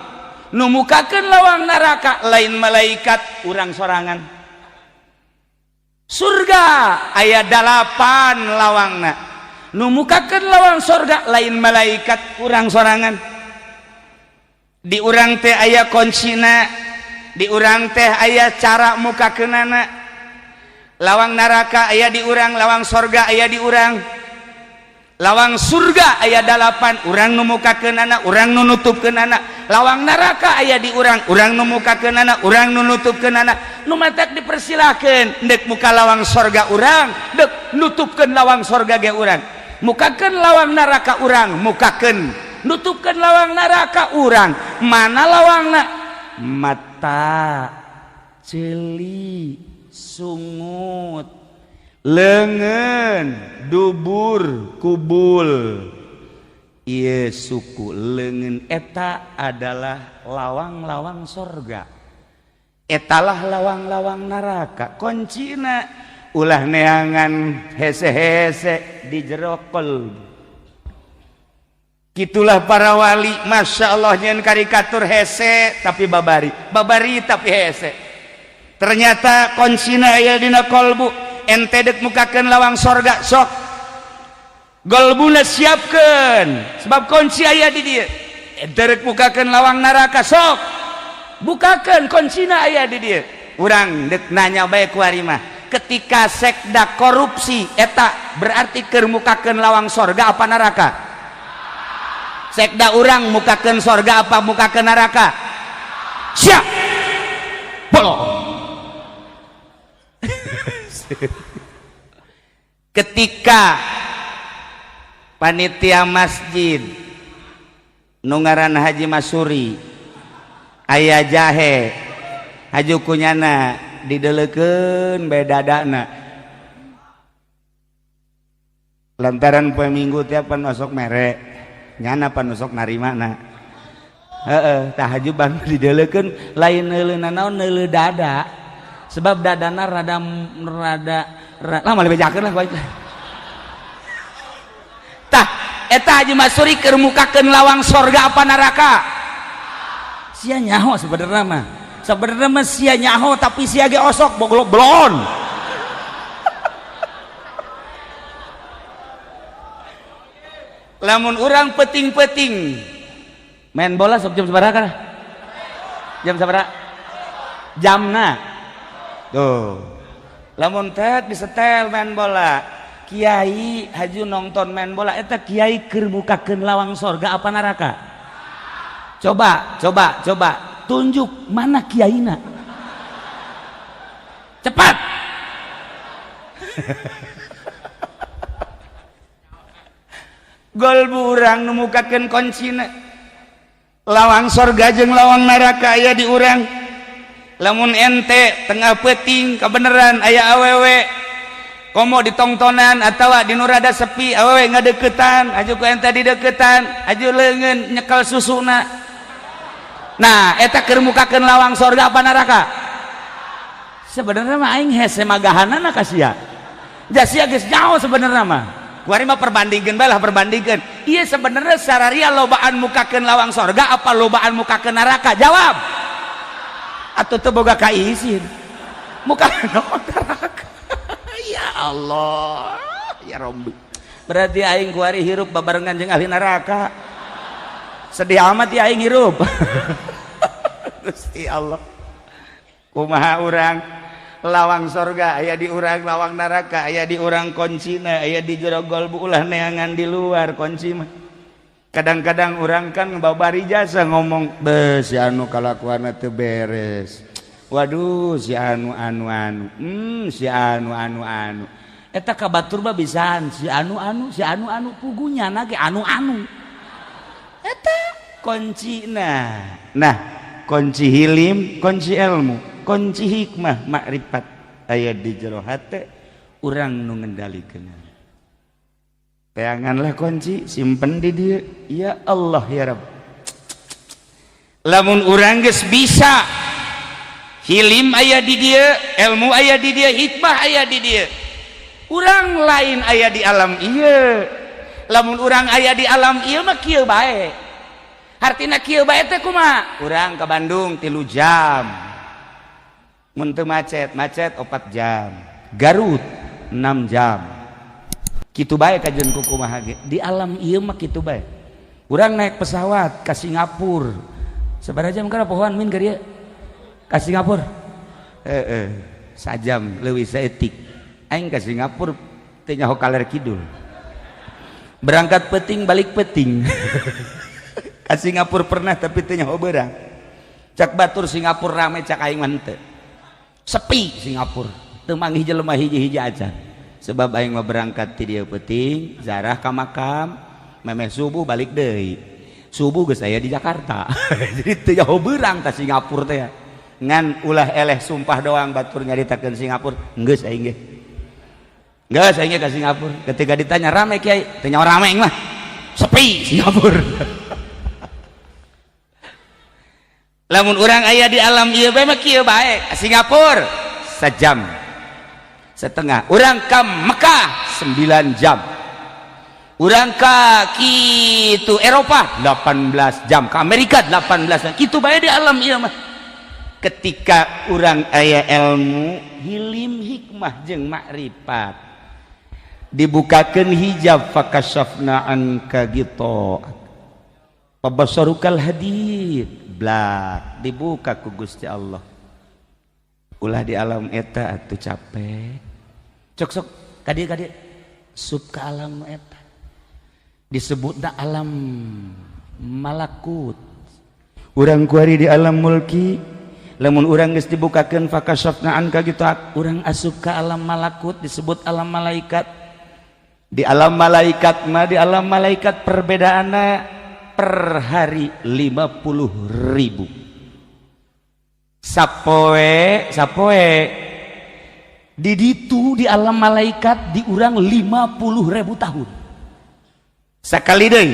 Nu mukakeun lawang neraka lain malaikat, urang sorangan. Surga aya 8 lawangna. Nu mukakeun lawang surga lain malaikat, urang sorangan. Di urang teh aya kuncina, di urang teh aya cara mukakeunana. Lawang neraka aya di urang, lawang sorga aya di urang. Lawang surga aya 8, urang nu mukakeunana, urang nu nutupkeunana. Lawang neraka aya di urang, urang nu mukakeunana, urang nu nutupkeunana. Nu matak dipersilakeun deuk muka lawang sorga urang, deuk nutupkeun lawang sorga ge urang. Mukakeun lawang neraka urang, mukakeun nutupkeun lawang neraka urang. Mana lawangna? Mata, ceuli, sungut, leungeun, dubur, kubul. Ieu suku leungeun eta adalah lawang-lawang sorga. Etalah lawang-lawang neraka. Kuncina ulah neangan hese-hese di jero qalbu. Gitulah para wali, masya Allah nyen karikatur hese tapi babari, babari tapi hese. Ternyata kuncina aya dina kolbu. Ente dek mukakeun lawang sorga, sok golbuna siapkeun sebab kunci aya di dieu. Ente rek mukakeun lawang neraka, sok bukakeun, kuncina aya di dieu. Urang dek nanya bae ku ari mah, ketika sekda korupsi eta berarti keur mukakeun lawang sorga apa neraka? Sekda urang mukakeun sorga apa mukakeun neraka? Siap bolong. Ketika panitia masjid nu ngaran Haji Masuri aya jahe haju kunyana dideleukeun bae dadana lantaran poe Minggu tiap pan osok mere nyana pan osok narimana heeh tah haju ban dideleukeun lain neuleuna naon neuleu dada sebab dadana rada rada lah malah bejakeun lah baik. Tah eta Haji Masuri keur mukakeun lawang sorga apa neraka? Sia nyaho sebenarnya mah. Sebenarnya mah sia nyaho tapi sia ge osok boglok blon. Lamun urang peting-peting main bola sok jam sabaraha kana? Jam sabaraha? Jamna. Tuh. Lamun teh disetel main bola, kiai haju nonton main bola eta kiai keur mukakeun lawang sorga apa neraka? Coba, coba, coba tunjuk mana kiaina. Cepat. Gol urang nu mukakeun kuncina. Lawang sorga jeung lawang neraka aya di urang. Lamun ente tengah peuting kebenaran aya awewe komo ditongtonan atawa di nu rada sepi awewe ngadeukeutan aju ku ente dideukeutan aju leungeun nyekel susuna. Nah eta keur mukakeun lawang sorga apa neraka? Sebenarnya mah aing hese magahanana ka sia. Ja sia geus jauh sebenarnya mah. Kuari mah perbandingkeun bae lah, perbandingkeun. Ieu sebenarnya sararia lobaan mukakeun lawang sorga apa lobaan mukakeun neraka? Jawab. Atau teu boga kaisin muka neraka. Ya Allah ya Rabbi, berarti aing kuari hirup babarengan jeung ahli neraka. Sedih amat ya aing hirup. Gusti Allah, kumaha urang lawang sorga aya di urang, lawang neraka aya di urang, kuncina aya di jero golbu, ulah neangan di luar kunci mah. Kadang-kadang orang kan babari jasa ngomong be si anu kalakuanna teu beres, waduh si anu anu anu, si anu anu anu, eta ka batur mah bisaan si anu anu si anu anu pugunya na ge anu anu eta kuncina. Nah kunci hilim, kunci ilmu, kunci hikmah makrifat aya di jero hate urang nu ngendalikeun. Peanganlah kunci, simpen di dia. Ya Allah ya Rabb. Lamun urang geus bisa hilim aya di dia, ilmu aya di dia, hikmah aya di dia. Urang lain aya di alam ieu. Lamun urang aya di alam ieu mah kieu bae. Hartina kieu bae teh kumaha? Urang ke Bandung 3 jam. Mun teu macet, macet 4 jam. Garut 6 jam. Kitu bae kajian ku kumaha ge. Di alam ieu mah kitu bae. Urang naik pesawat ka Singapura. Sabaraha jam kana pohoan min ka dieu? Ka Singapura. Heeh, sajam leuwih saeutik. Aing ka Singapura teu nyaho kaler kidul. Berangkat peuting balik peuting. Ka Singapura pernah tapi teu nyaho beurang. Cak batur Singapura rame, cak aing mah henteu. Sepi Singapura. Teu manggih jelema hiji-hiji acan. Sebab aing mah berangkat ti dieu peuting, zarah ka makam, memeh subuh balik deui. Subuh geus aya di Jakarta. Jadi teu jauh beurang ka Singapura teh. Ngan ulah eleh sumpah doang batur nyaritakeun Singapura, geus aing ge. Geus aing ge ka Singapura. Ketika ditanya rame kiai, teu nyaho rame aing mah. Sepi Singapura. Lamun urang aya di alam ieu bae mah kieu bae. Singapura sejam setengah, urang ke Mekah 9 jam, urang ke kitu Eropa 18 jam, ke Amerika 18 jam, kitu bae di alam ieu mah. Ketika urang aya ilmu, hilim, hikmah jeung makrifat, dibukakan hijab, fakasyafna anka ghitha fabasharukal hadid, blak dibuka ku Gusti Allah. Ulah di alam eta atuh, capek. Cok, sok kadieu, kadieu sup ke alam eta, disebutna alam malakut. Urang kuari di alam mulki. Lamun urang geus dibukakeun fakasyafna anka ghitha, urang asup ke alam malakut, disebut alam malaikat. Di alam malaikat mah, di alam malaikat perbedaanna per hari 50.000 sapoe. Sapoe di ditu, di alam malaikat, di urang 50.000 tahun. Sekali deui,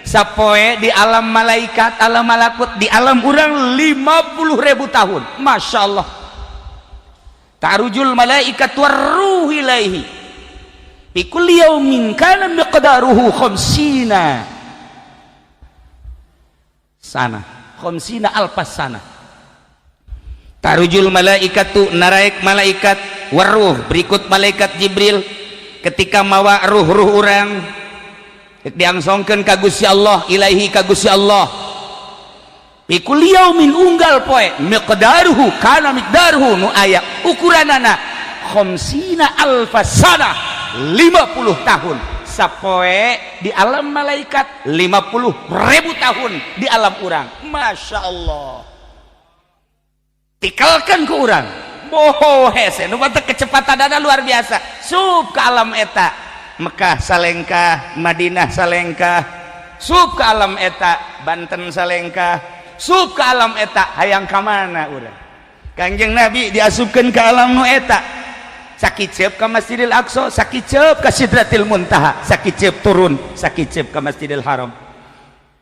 sapoe di alam malaikat, alam malakut, di alam urang 50.000 tahun. Masya Allah. Ta'rujul malaikat warruh ilaihi fi kulli yaumin kana miqdaruhu khamsina sana, khamsina alfas sana. Ta'rujul malaikatu, naraek malaikat, waruh berikut malaikat Jibril ketika mawa ruh-ruh urang diangsongkeun ka Gusti Allah, ilaihi ka Gusti Allah, fi kulli yaumin unggal poe, miqdaruhu kana miqdaruhu nu aya ukuranana khamsina alfas sana, 50 tahun sapoe di alam malaikat, 50.000 tahun di alam urang. Masya Allah, tikalkan ke urang boho hese nu kecepatan dada luar biasa. Sup ke alam eta, Mekah salengkah, Madinah salengkah. Sup ke alam eta, Banten salengkah. Sup ke alam eta, hayang ka mana urang? Kangjeng Nabi diasupkeun ke alam nu eta, sakiceup ka Masjidil Aqsa, sakiceup ka Sidratil Muntaha, sakiceup turun, sakiceup ka Masjidil Haram.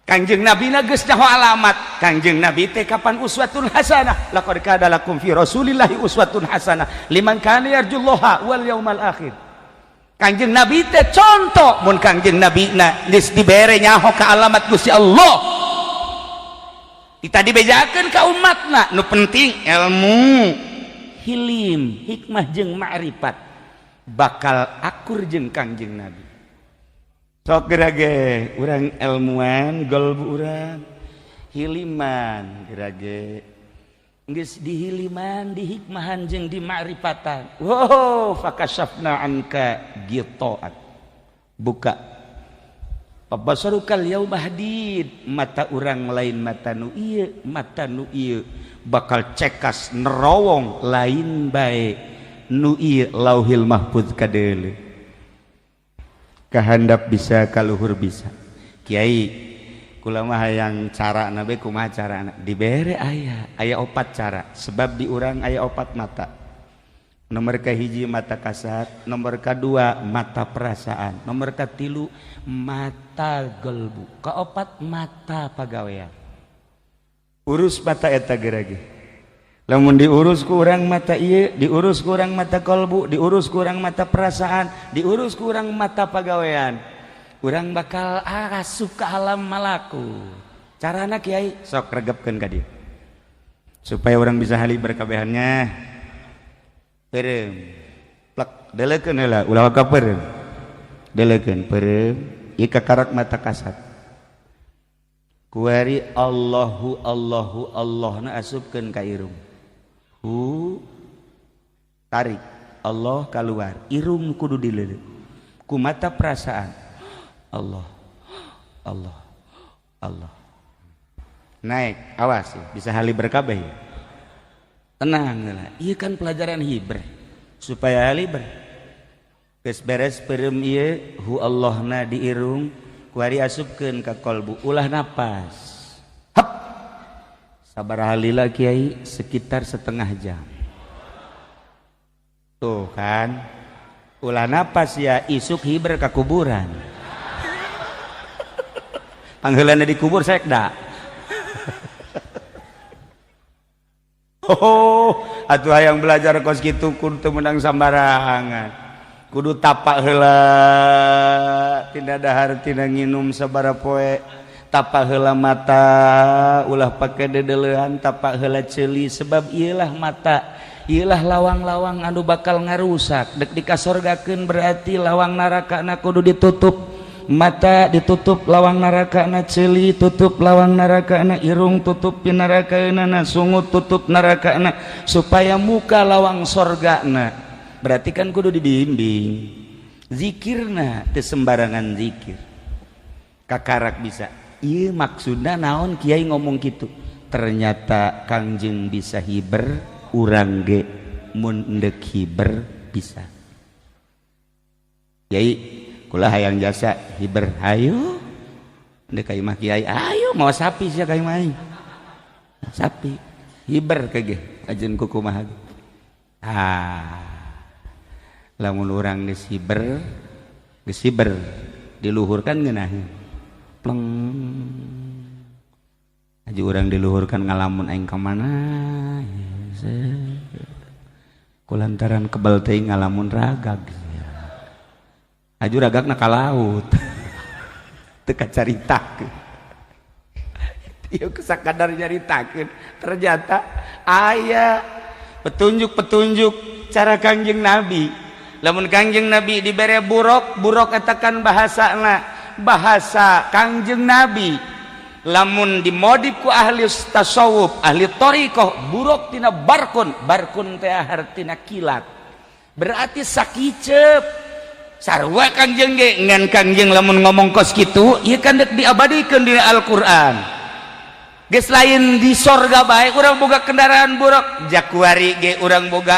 Kangjeng Nabi na geus nyaho alamat. Kangjeng Nabi teh kapan uswatun hasanah, laqad kana lakum fi Rasulillahi uswatun hasanah liman kana yarjullaha wal yaumal akhir. Kangjeng Nabi teh contoh. Mun Kangjeng Nabi na geus dibere nyaho ka alamat Gusti Allah, kita dibejakeun ka umatna. Nu penting ilmu, hilim, hikmah jeung ma'rifat, bakal akur jeung Kangjeng Nabi. Sok gerage urang ilmuan golbu urang, hiliman gerage. Geus dihiliman, dihikmahan jeung dimakrifatan, wow, fakasyafna anka ghita'ak, buka, fabasharukal yauma hadid. Mata urang lain mata nu ieu, mata nu ieu bakal cekas nerowong lain bae nu ieu, Lauhil Mahfuz kadeuleu, kahandap bisa, kaluhur bisa. Kiai, kula mah hayang cara nabe, kumaha cara dibere? Aya, aya opat cara, sebab di urang aya opat mata. Nomor kahiji mata kasat, nomor kedua mata perasaan, nomor katilu mata gelbu, keopat mata pagawean. Urus mata eta gerage. Lamun diurus ku urang mata ieu, diurus ku urang mata kolbu, diurus ku urang mata perasaan, diurus ku urang mata pagawean, urang bakal asup ke alam malaku. Carana, Kiai? Sok regepkeun ka dieu supaya orang bisa hali berkabehannya. Peureum plek, delekeun heula, ulah waka peureum, delekeun peureum ieu kakarak mata kasat. Kuari Allahu, Allahu, Allah na asupkeun ka irung, hu, tarik, Allah keluar. Irung kudu dileuleut ku mata perasaan. Allah, Allah, Allah, naik. Awas ya, bisa hali berkabeh ya. Tenang lah, iya kan pelajaran hiber supaya haliber. Geus beres peureum ieu, hu Allahna di irung, kuari asupkeun ka kolbu, ulah napas. Hap, sabar halila, Kiai? Sekitar setengah jam. Tuh kan, ulah napas ya. Isuk hiber ka kuburan, pangheulana dikubur sekda. Oh atuh, hayang belajar kos kitu kudu teu meunang sambarangan, kudu tapak heula, tina dahar tina nginum sabaraha poe. Tapa heula mata, ulah pake dedelehan. Tapa heula ceuli, sebab iyalah mata, iyalah lawang-lawang anu bakal ngarusak. Dek dikasorgakeun, berarti lawang neraka na kudu ditutup. Mata ditutup lawang neraka na, ceuli tutup lawang neraka na, irung tutup neraka na, sungut tutup neraka na, supaya muka lawang sorga na. Berarti kan kudu dibimbing zikirna, teu sembarangan zikir kakarak bisa. Iya, maksudnya naon kiai ngomong gitu? Ternyata Kangjeng bisa hiber, urang ge mun ndek hiber bisa. Kiai, kula hayang jasa hiber. Ayo ndek ka imah kiai, ayo. Mau sapi sia ka imah sapi hiber kege ajen kukumaha. Ah, lamun urang geus hiber, geus hiber diluhurkan ngeunaheun pleng aja. Urang diluhurkan ngalamun, aing ka mana? Kulantaran kebal teuing ngalamun, ragag aju, ragagna ka laut, teu kacaritakeun. Ieu sakadar nyaritakeun, ternyata aya petunjuk-petunjuk cara Kangjeng Nabi. Lamun Kangjeng Nabi dibere buruk, buruk eta kan bahasana bahasa Kangjeng Nabi. Lamun dimodif ku ahli tasawuf, ahli thoriqoh, buruk tina barkun. Barkun teh hartina kilat, berarti sakicep sarua Kangjeng ge. Ngan Kangjeng lamun ngomong kos kitu, ieu kan dek diabadikeun di Al-Qur'an. Geus lain di sorga bae urang boga kendaraan buruk, jakuari ge urang boga,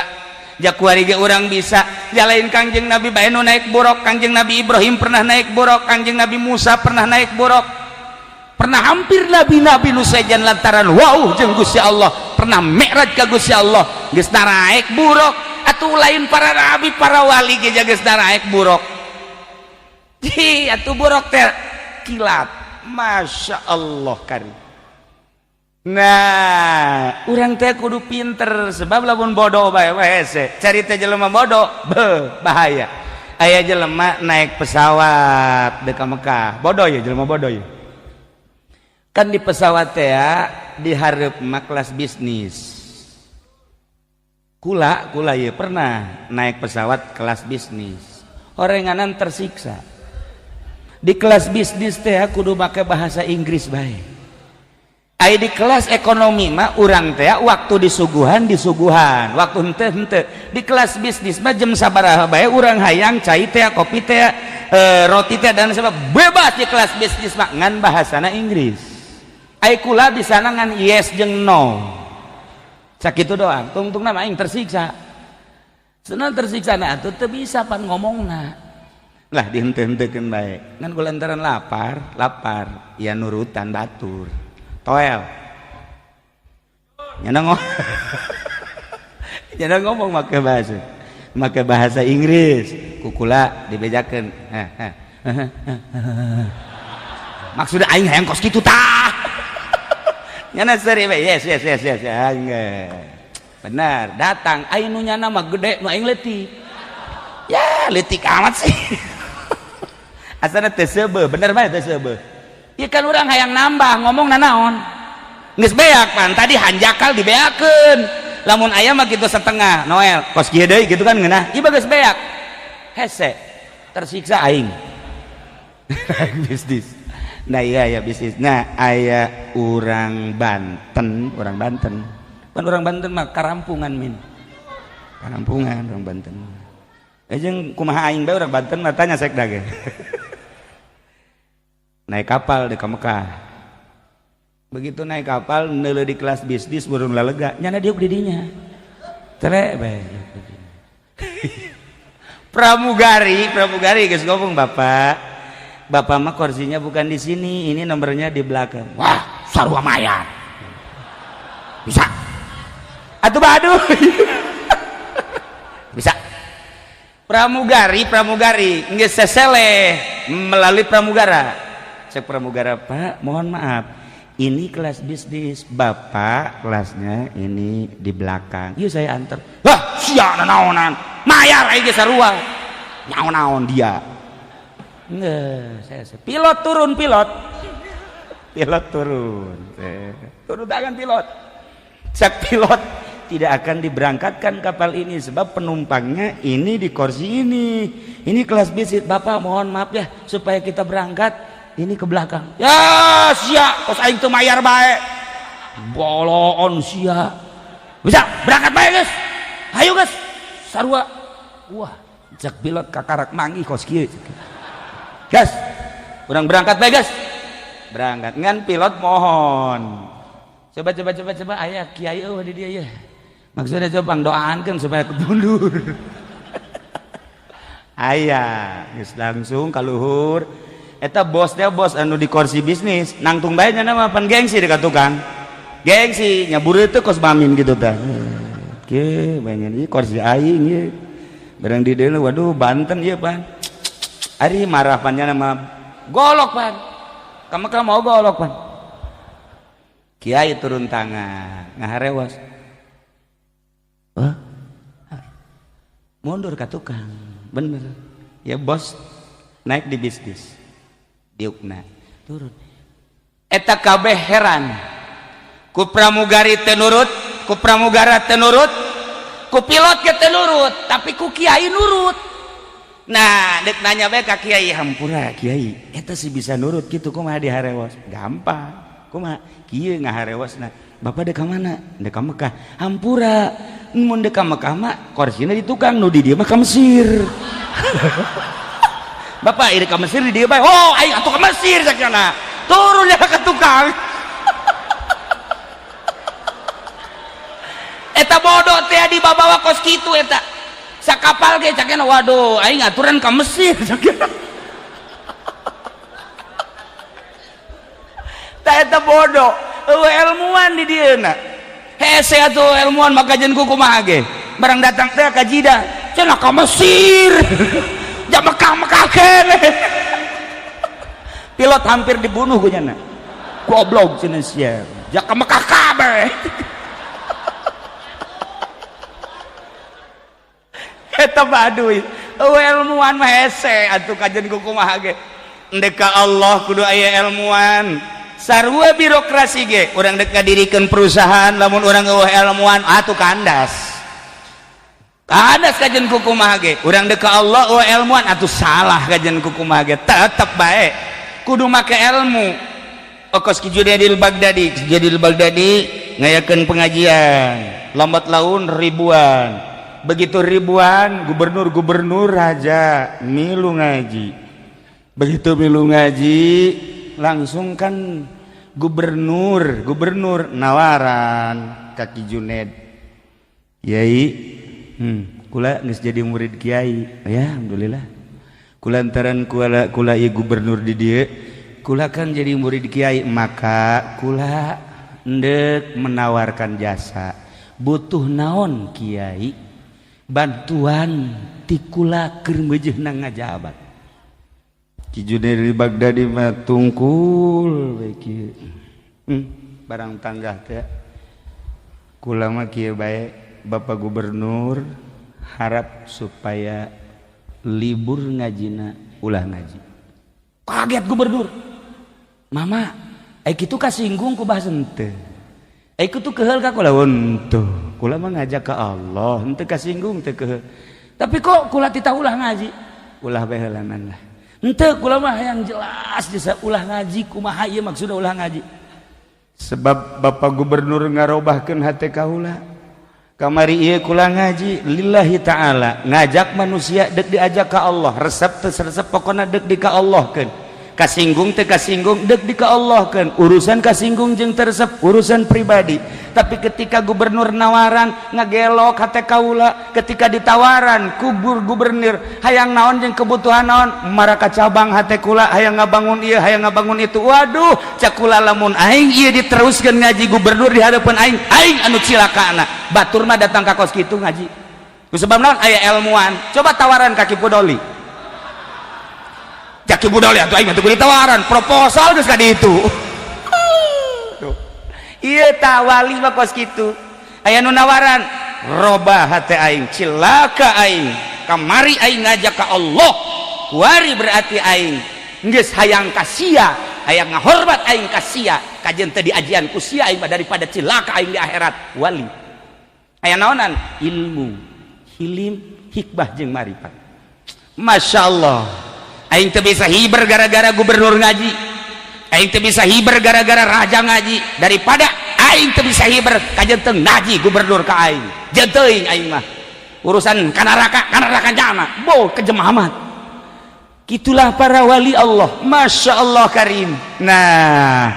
jakuari ge urang bisa. Jalain Kangjeng Nabi bae nu naik buruk, Kangjeng Nabi Ibrahim pernah naik buruk, Kangjeng Nabi Musa pernah naik buruk, pernah hampir nabi-nabi nu sejen lantaran wow jeung Gusti Allah, pernah mi'raj ka Gusti Allah, geus naik buruk. Atuh lain para nabi, para wali ge geus naik buruk. Ji atuh buruk teh kilat, Masya Allah kari. Nah, urang teh kudu pinter, sebab lamun bodoh bae hese. Cari teh jelema bodoh, be, bahaya. Aya jelema naik pesawat dek ka Mekah. Bodoh ya, jelema bodoh ya. Kan di pesawat teh ya, dihareup mah kelas bisnis. Kula, kula ya pernah naik pesawat kelas bisnis. Orenganan tersiksa. Di kelas bisnis teh kudu make bahasa Inggris bae. Ai di kelas ekonomi mah urang teh waktu disuguhan disuguhan, waktu henteu henteu. Di kelas bisnis mah jam sabaraha bae urang hayang cai teh, kopi teh, roti teh, dan sebab bebas di kelas bisnis mah, ngan bahasana Inggris. Ai kula bisa ngan yes jeung no. Sakitu doang. Tungtungna mah aing tersiksa. Senang tersiksa na atuh teu bisa pan ngomongna. Lah, dihenteu-henteukeun bae. Ngan kulantaran lapar, lapar, ya nurutan batur. Toel nyana ngomong, nyana ngomong make bahasa Inggris, kukula dibejakeun. Maksudnya aing hayang kos kitu tah. Nyana seri we, yes, aing benar datang. Aing nu nyana mah gede, nu aing leutik. Ya leutik amat sih, asana teu seubeuh, bener bae teu seubeuh. Ieu kan urang hayang nambah ngomong nanaon. Geus beak pan tadi hanjakal dibeakeun. Lamun aya mah kitu setengah, Noel, kos kieu deui gitu kan ngeunah. Ieu geus beak. Hese. Tersiksa aing. Bisnis. Nah, iya ya bisnis. Nah, aya urang Banten, urang Banten. Kan urang Banten mah karampungan min. Karampungan urang Banten. Eh, jeung kumaha aing bae urang Banten mah, tanya sekda ge. Naik kapal di Mekah. Begitu naik kapal neuleuh di kelas bisnis, burung lalega, nyana diuk di dinya. Tere bae. Pramugari, pramugari geus ngomong, "Bapak, bapak mah kursinya bukan di sini, ini nomornya di belakang." "Wah, sarua mayar." Bisa. Atuh baduh. Bisa. Pramugari, pramugari geus seseleh melalui pramugara. Cek pramugara, "Pak, mohon maaf, ini kelas bisnis, bapak kelasnya ini di belakang. Yuk, saya antar." "Wah, sia naonan, mayar aing ge sarua naon-naon dia." Nggak, saya pilot turun, pilot. Pilot turun. Turun tangan pilot. Cek pilot, tidak akan diberangkatkan kapal ini sebab penumpangnya ini di kursi ini. Ini kelas bisnis. Bapak mohon maaf ya, supaya kita berangkat ini ke belakang. Ya sia, kos aing teu mayar bae. Boloon sia. Bisa berangkat bae geus. Hayu geus. Sarua. Wah, cek pilot kakarak manggih kos kieu. Gas. Urang berangkat bae geus. Berangkat. Ngan pilot mohon. Coba coba coba coba aya kiai eueuh di dieu ya. Maksudnya coba pangdoaankeun supaya mundur. Aya, geus langsung ka luhur. Eta bosnya bos anu di kursi bisnis, nangtung bae nya mah pan gengsi dekat tukang. Gengsi nyabur itu kos bamin gitu tah. Oke, banyak ieu kursi aing ieu. Barang di dieu waduh Banten ieu pan. Ari marah pan nya mah golok pan. Kamu kan mau golok pan. Kiai turun tangan, ngaharewas. Hah? Mundur ke tukang, bener. Ya bos naik di bisnis. Diukna turun. Eta kabeh heran. Ku pramugari teu nurut, ku pramugara teu nurut, ku pilot ge teu nurut, tapi ku kiai nurut. Nah, dek nanya bae ka kiai, hampura kiai, eta sih bisa nurut kitu kumaha diharewas? Gampang. Kumaha? Kieu ngaharewasna. Bapak dek ka mana? Dek ka Mekah. Hampura. Mun dek ka Mekah mah korsina di tukang, nu di dieu mah ka Mesir. Bapak iri ka Mesir di dieu bae. Oh, aing atuh ka Mesir sakjana. Turun ya ke tukang. Eta bodoh teh dibawa kos kitu eta. Sakapal ge cakena waduh aing aturan ka Mesir cakena. Tah eta bodoh, eueuh ilmuwan di dieuna. Hese atuh ilmuwan maka jeung kumaha ge. Barang datang teh ka Jidah, cenah ka Mesir. Ja Mekah-Mekah keneh. Pilot hampir dibunuh ku nyana. Goblok cenah sia. Ja ka Mekah kabeh. Eta baduy, eueuh ilmuwan mah hese atuh kajen ku kumaha ge. Endek ka Allah kudu aya ilmuwan. Sarua birokrasi ge urang dek ngadirikeun perusahaan lamun urang eueuh ilmuwan atuh kandas. Kandas kajen ku kumaha ge. Urang dek ka Allah eueuh ilmuwan atuh salah kajen ku kumaha ge. Tetep bae kudu make ilmu. Okos Ki Junaidil Baghdadi, Ki Junaidil Baghdadi ngayakeun pengajian, lambat laun ribuan. Begitu ribuan gubernur-gubernur raja milu ngaji. Begitu milu ngaji langsung kan gubernur nawaran ka Ki Junaid. Kiai, kula geus jadi murid kiai. Ya alhamdulillah. Kulantaran kula kula ieu gubernur di dieu, kula kan jadi murid kiai, maka kula endek menawarkan jasa. Butuh naon kiai? Bantuan ti kula keur meujeuna ngajabat. Ki Junaid Baghdadi mah tungkul we kieu. Barang tanggah teh kula mah kieu bae Bapak Gubernur harap supaya libur ngajina ulah ngaji. Kaget gubernur. Mama, ai kitu kasinggung ku bahasa henteu. Ai kitu keheul ka kula henteu. Kula mah ngajak ka Allah, henteu kasinggung teu keheul. Tapi kok kula titah ulah ngaji? Ulah bae heulanan lah. Henteu kula mah hayang jelas jasa ulah ngaji kumaha ieu maksudna ulah ngaji. Sebab Bapak Gubernur ngarobahkeun hate kaula. Kamari ieu kula ngaji lillahi ta'ala, ngajak manusia dek diajak ka Allah, resep teu resep pokona dek di ka Allahkeun. Kasinggung teu kasinggung dek di ka Allahkeun. Urusan kasinggung jeung teresep urusan pribadi. Tapi ketika gubernur nawaran ngagelok hate kaula, ketika ditawaran kubur gubernur hayang naon jeung kebutuhan naon, maraka cabang hate kula hayang ngabangun ieu hayang ngabangun itu. Waduh, cak kula lamun aing ieu diteruskeun ngaji gubernur di hadapan aing, aing anu cilakana. Batur mah datang ka kos kitu ngaji. Ku sebab naon aya ilmuwan. Coba tawaran ka Ki Pudoli. Cak Ki Pudoli atuh aing mah teu kudu ditawaran, proposal geus ka ditu. Ieu tah wali mah kos kitu. Aya nu nawaran, robah hate aing, cilaka aing. Kamari aing ngajak ka Allah, kuari berarti aing geus hayang ka sia. Hayang ngahormat aing ka sia, kajeun teu diajian ku sia aing mah daripada cilaka aing di akhirat. Wali aya naonan? Ilmu, hilim, hikmah jeung marifat. Masya Allah, aing teu bisa hiber gara-gara gubernur ngaji, aing teu bisa hiber gara-gara raja ngaji. Daripada aing teu bisa hiber, kajeun teu ngaji gubernur ka aing, jeung teuing aing mah urusan ka neraka, ka neraka jana bo kejem amat. Gitulah para wali Allah. Masya Allah karim. Nah,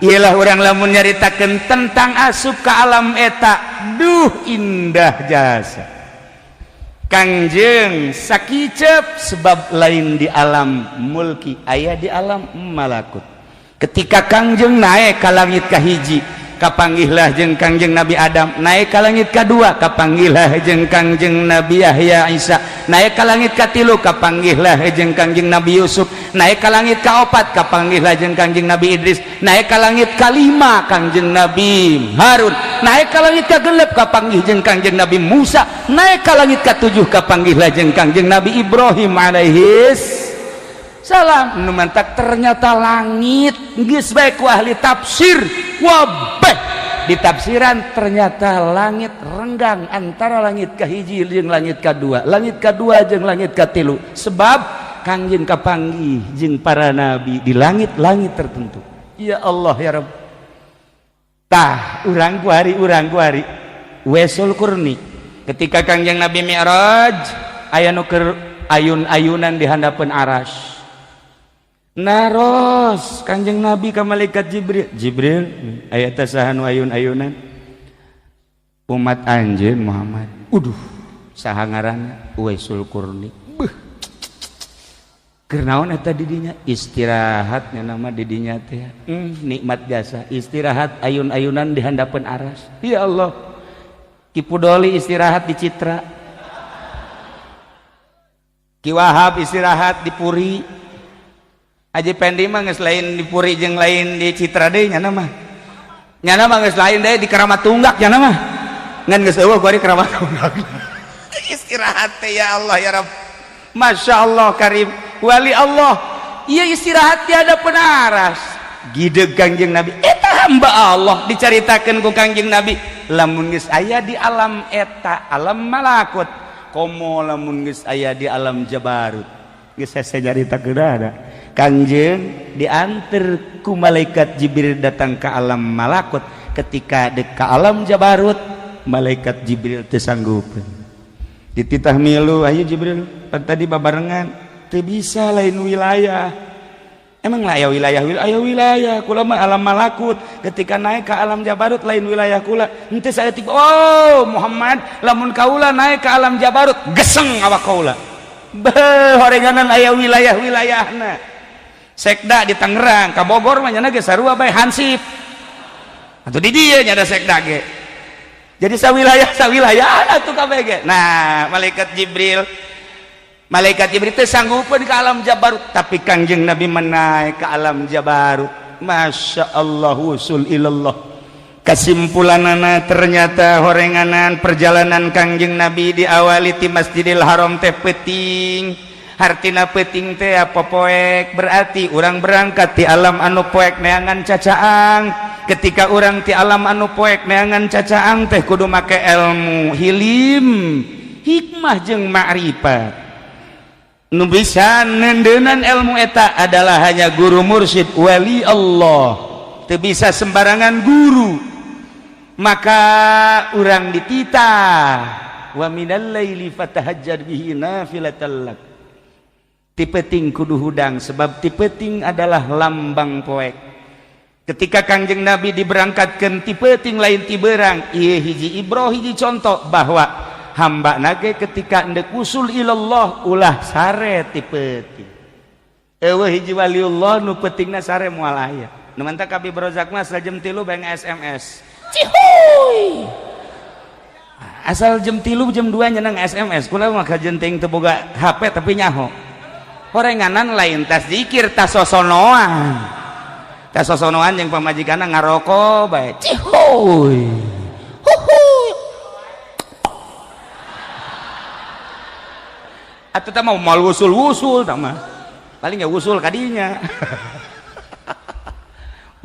ialah orang lamun nyaritakeun tentang asup ke alam eta, duh, indah jasa Kangjeng sakicep, sebab lain di alam mulki, aya di alam malakut. Ketika Kangjeng naik ke langit kahiji, kapanggihlah jeung Kangjeng Nabi Adam. Naik ke langit kedua, kapanggihlah jeung Kangjeng Nabi Yahya Isa. Naik ke langit katilu, kapanggihlah jeung Kangjeng Nabi Yusuf. Naik ke langit kaopat, kapanggihlah jeung Kangjeng Nabi Idris. Naik ke langit kalima, Kangjeng Nabi Harun. Naik ke langit kagenep, kapanggih jeung Kangjeng Nabi Musa. Naik ke langit katujuh, kapanggihlah jeung Kangjeng Nabi Ibrahim alaihis salam. Nu mantak ternyata langit geus bae ku ahli tafsir wabeh ditafsiran, ternyata langit renggang antara langit kahiji jeung langit kadua, langit kadua jeung langit katilu, sebab Kangjeng kapanggih jeung para nabi di langit-langit tertentu. Ya Allah ya Rabb. Tah, urang kuari, urang kuari Wesul Kurni, ketika Kangjeng Nabi Mi'raj, aya nu keur ayun-ayunan di handapeun aras. Naros Kanjeng Nabi ka malaikat Jibril, "Jibril, aya teh saha nu ayun-ayunan?" "Umat anjeun, Muhammad." "Uduh, saha ngaranna?" "Uwaisul Qurni." "Beuh, keur naon eta di dinya?" "Istirahatnya nama di dinya teh." Nikmat jasa istirahat ayun-ayunan di handapeun aras. Ya Allah. Ki Pudoli istirahat di Citra, Ki Wahab istirahat di Puri, Haji Pendi mah geus lain di Puri jeung lain di Citra deui. Nyana mah, nyana mah geus lain deui, di Keramat Tunggak nyana mah. Ngan geus eueuh kuari Keramat Tunggak. Istirahat teh, ya Allah ya Rabb. Masya Allah karim. Wali Allah iya istirahat di hadapan aras. Gideg Kangjeng Nabi, eta hamba Allah. Dicaritakeun ku Kangjeng Nabi, lamun geus aya di alam eta, alam malakut, komo lamun geus aya di alam jabarut. Geus hese nyaritakeun ada. Kangjeng diantar ku malaikat Jibril datang ke alam malakut. Ketika dek ke alam jabarut, malaikat Jibril teu sanggupeun. Dititah milu, "Ayo Jibril, pan tadi babarengan." "Teu bisa, lain wilayah." "Emang lah aya wilayah wilayah?" "Wilayah kula mah alam malakut. Ketika naik ke alam jabarut, lain wilayah kula." Henteu saya tiba. "Oh Muhammad, lamun kaula naik ke alam jabarut, geseng awak kaula." Beuh, horenganan aya wilayah-wilayahna. Sekda di Tangerang ka Bogor mah nyana ge sarua bae, hansip atuh di dieu nya ada sekda ge. Jadi sawilayah sawilayah atuh kabeh ge. Nah, malaikat Jibril teh sanggupeun ke alam jabarut, tapi Kangjeng Nabi menaik ke alam jabarut. Masya Allah, wusul ilallah. Kesimpulanana, ternyata horenganan perjalanan Kangjeng Nabi diawali ti Masjidil Haram teh peuting. Hartina peuting teh apa? Poek. Berarti urang berangkat di alam anu poek neangan cacaang. Ketika urang ti alam anu poek neangan cacaang teh kudu make ilmu, hilim, hikmah jeung ma'rifat. Nu bisa nendenan ilmu eta adalah hanya guru mursyid wali Allah, teu bisa sembarangan guru. Maka urang dititah, wa minal laili fatahajjad bihi nafilatan lak. Ti peuting kudu hudang, sebab ti peuting adalah lambang poek. Ketika Kangjeng Nabi diberangkatkan ti peuting, lain ti beurang, ieu hiji ibroh, hiji contoh bahwa hamba nage ketika endek usul ilallah ulah sare ti peuting. Eueuh hiji waliullah nu peutingna sare, moal aya. Nu mantak Abi Brozak mah asal jam 3 bae SMS, cihuy. Asal jam 3, jam 2 nyeneng SMS. Kula mah kajen teuing teu boga HP, tapi nyaho. Horenganan lain tas zikir, tas sosonoan, tas sosonoan yang pamajikanna ngarokok bae, cihuy, huhuy. Atuh tah mau mal wusul-wusul tah mah paling ya wusul kadinya.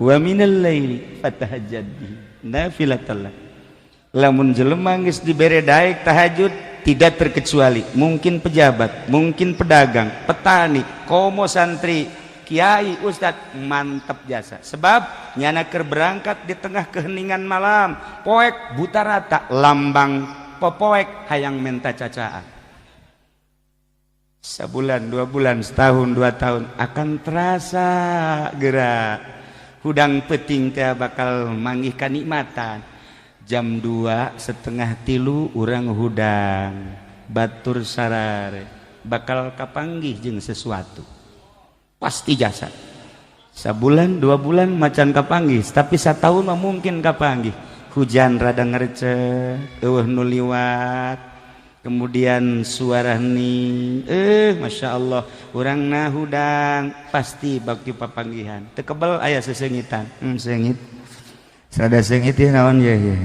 Wa minal laili fatahajjad bihi nafilatan lak. Lamun jelema geus dibere daek tahajud, tidak terkecuali mungkin pejabat, mungkin pedagang, petani, komo santri, kiai, ustad, mantap jasa. Sebab nyana keur berangkat di tengah keheningan malam, poek buta rata, lambang popoek hayang menta cacaan. Sebulan, 2 bulan, setahun, 2 tahun akan terasa gerak. Hudang peting teh bakal manggih kanikmatan. Jam 2 setengah tilu urang hudang batur sarare bakal kapanggih jeung sesuatu pasti jasa. Sabulan 2 bulan macan kapanggih, tapi setahun mah mungkin kapanggih. Hujan rada ngercek, eueuh nu liwat, kemudian suara hening, Masya Allah, urang na hudang pasti bakti papanggihan. Teu kebel aya sesengitan, sengit sada sengit ya, naon ya ya.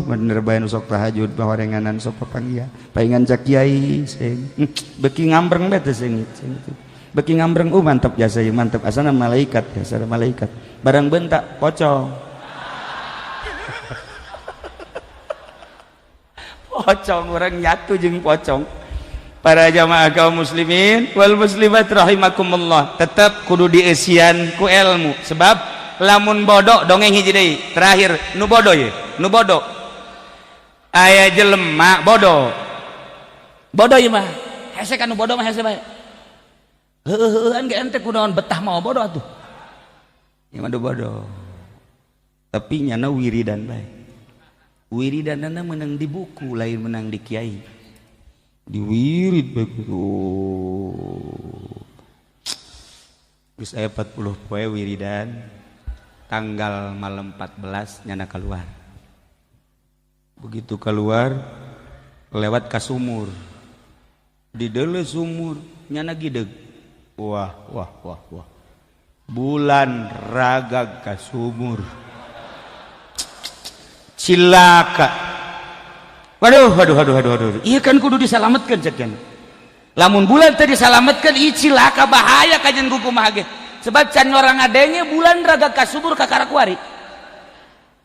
Bener bae nu sok tahajud bahorenganan sok papanggihan paingan cak kiai seng beki ngambreng bae teh sengit, sengit beki ngambreng. Mantap jasa ya, mantap, asana malaikat ya, asana malaikat barang bentak pocong. Pocong, orang nyatu jeung pocong. Para jamaah kaum muslimin wal muslimat rahimakumullah, tetap kudu dieusian ku ilmu, sebab lamun bodoh dongeng hiji deui terakhir. Nu bodoh ye, nu bodoh, aya jelema bodoh, bodoh ieu mah hese kan, nu bodoh mah hese bae. Heueuh-heueuhan ge ente kunaon betah mau bodoh atuh. Ieu mah bodoh, tapi nyana wiridan bae. Wiridanana menang di buku, lain menang di kiai. Di wirid bae kudu. Geus aya 40 poe wiridan, tanggal malam 14 nyana keluar. Begitu keluar lewat ka sumur, di deuleu sumur nyana gideg, wah wah wah wah, bulan ragag ka sumur, cilaka. Waduh waduh waduh waduh waduh, iya kan kudu disalametkeun cek. Lamun bulan teh disalametkeun, ieu cilaka, bahaya kajian kumaha ge, sebab can orang adanya bulan raga kasubur kakara kuari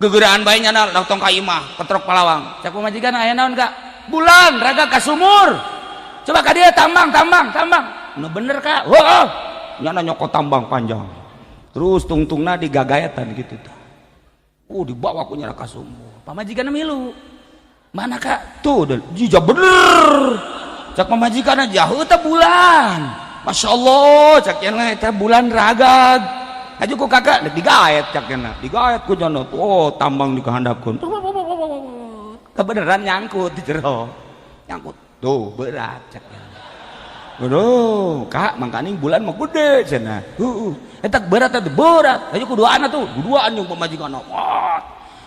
gegeraan bae. Nyana tong ka imah, ketrok palawang. Cak pamajikan, "Aya naon, Kak?" "Bulan raga kasumur, coba ka dia, tambang tambang tambang." "Nu bener, Kak?" "Oh." Nyana nyokot tambang panjang, terus tungtungna digagayatan gitu tah. Dibawa ku nyana ka sumur. Pamajikan milu, "Mana, Kak?" "Tuh jija bener." Cak pamajikan, "Jauh teh bulan." "Masya Allah," cak nyana, "eta bulan ragag aja ku kakak dek digaet." Cak nyana digaet ku nyana. Oh, tambang dikehandapkeun, kebenaran nyangkut di jero, nyangkut tuh berat. Cak nyana, "Waduh, Kak, makanya bulan mah gede cenah." "Heeh, eta berat, eta berat. Aja kuduaan atuh, kuduaan jeung pamajikan." Oh,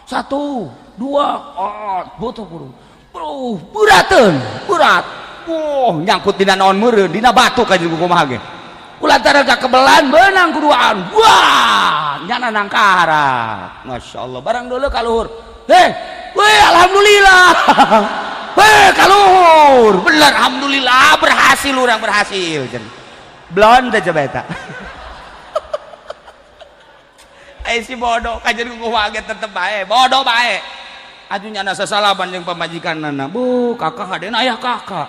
satu, dua, oh, butuh kudu. Bro, berateun, berat. Oh, nyangkut dina naon meureun, dina batu ka jeung kumaha ge. Kulantaran kebelan beunang kuduaan. Wah, nyana nangkarat. Masya Allah, barang dulu kaluhur. Heh, weh, alhamdulillah. Weh, kaluhur. Bener, alhamdulillah berhasil, orang berhasil. Blon teh coba eta. Eh, si bodoh kajian kumaha ge tetep bae, bodoh bae. Atuh nyana sasalaman jeung pamajikanna. "Bu, kakak hadena ayah kakak.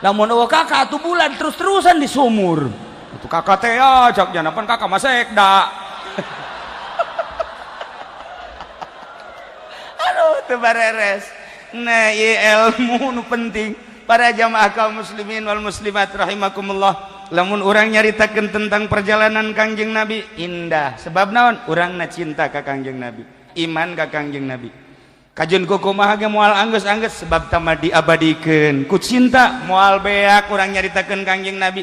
Lamun eueuh kakak atuh bulan terus-terusan di sumur." "Itu kakak teh ya," cak nyana, "pan kakak mah sekda." Aduh, teu bareres. Nah, ieu ilmu nu penting. Para jamaah kaum muslimin wal muslimat rahimakumullah, lamun urang nyaritakeun tentang perjalanan Kangjeng Nabi, indah. Sebab naon? Urangna cinta ka Kangjeng Nabi, iman ka Kangjeng Nabi. Kajeun kumaha ge moal anggeus-anggeus, sebab tama diabadikeun ku cinta, moal beak urang nyaritakeun Kangjeng Nabi.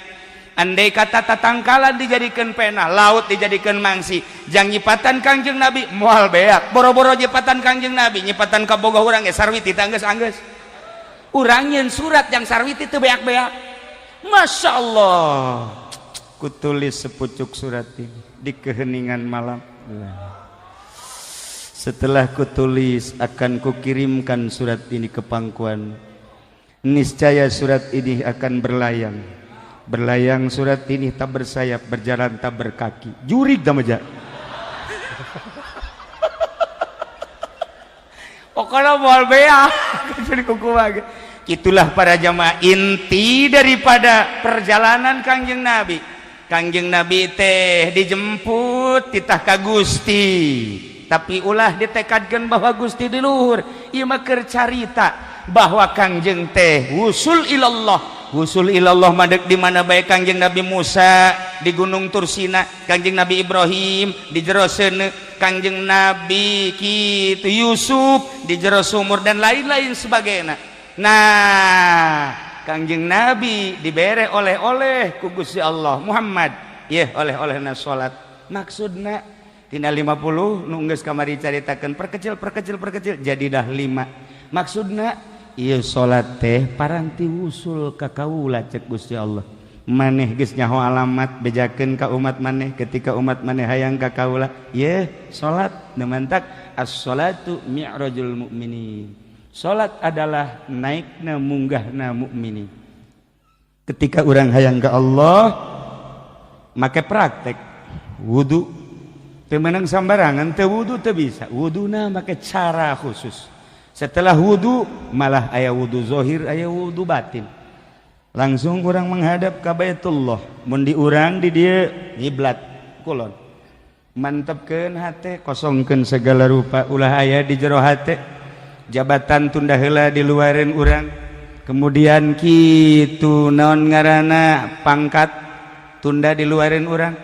Andai kata tatangkalan dijadikeun pena, laut dijadikeun mangsi jang nyipatan Kangjeng Nabi, moal beak. Boro-boro nyipatan Kangjeng Nabi, nyipatan kabogoh urang ge sarwiti teh anggeus-anggeus. Urang nyeun surat yang sarwiti teu beak-beak. Masya Allah, kutulis sepucuk surat ini di keheningan malam. Setelah kutulis, akan kukirimkan surat ini ke pangkuan. Niscaya surat ini akan berlayang. Berlayang surat ini tak bersayap, berjalan tak berkaki. Jurig tamaja. Pokoknya moal beak jadi kukumaha. Itulah para jamaah inti daripada perjalanan Kangjeng Nabi. Kangjeng Nabi teh dijemput titah ka Gusti, tapi ulah ditekadkan bahwa Gusti di luhur. Ieu mah keur carita bahwa Kangjeng teh wusul ilallah. Wusul ilallah madek di mana bae. Kangjeng Nabi Musa di Gunung Tursina, Kangjeng Nabi Ibrahim di jero seuneu, Kangjeng Nabi kitu Yusuf di jero sumur, dan lain-lain sebagainya. Nah, Kangjeng Nabi dibere oleh-oleh ku Gusti Allah. Muhammad, yeh, oleh-olehna salat. Maksudna tina 50 nu geus kamari caritakeun, perkecil, perkecil, perkecil, jadi dah 5. Maksudna ieu salat teh paranti wusul ka kaula. Cek Gusti Allah, maneh geus nyaho alamat, bejakeun ka umat maneh. Ketika umat maneh hayang ka kaula, yeh salat. Nu mantak as-salatu mi'rajul mukminin, salat adalah naikna munggahna mukminin. Ketika orang hayang ke Allah, make praktek wudu. Teu meunang sambarangan, teu wudu teu bisa. Wuduna make cara khusus. Setelah wudu, malah aya wudu zohir, aya wudu batin, langsung orang menghadap ke Baitullah. Mun di urang di dieu ngiblat kulon, mantepkeun hate, kosongkeun segala rupa, ulah aya di jero hate. Jabatan tunda heula, di luareun urang. Kemudian kitu, naon ngaranna, pangkat tunda di luareun urang,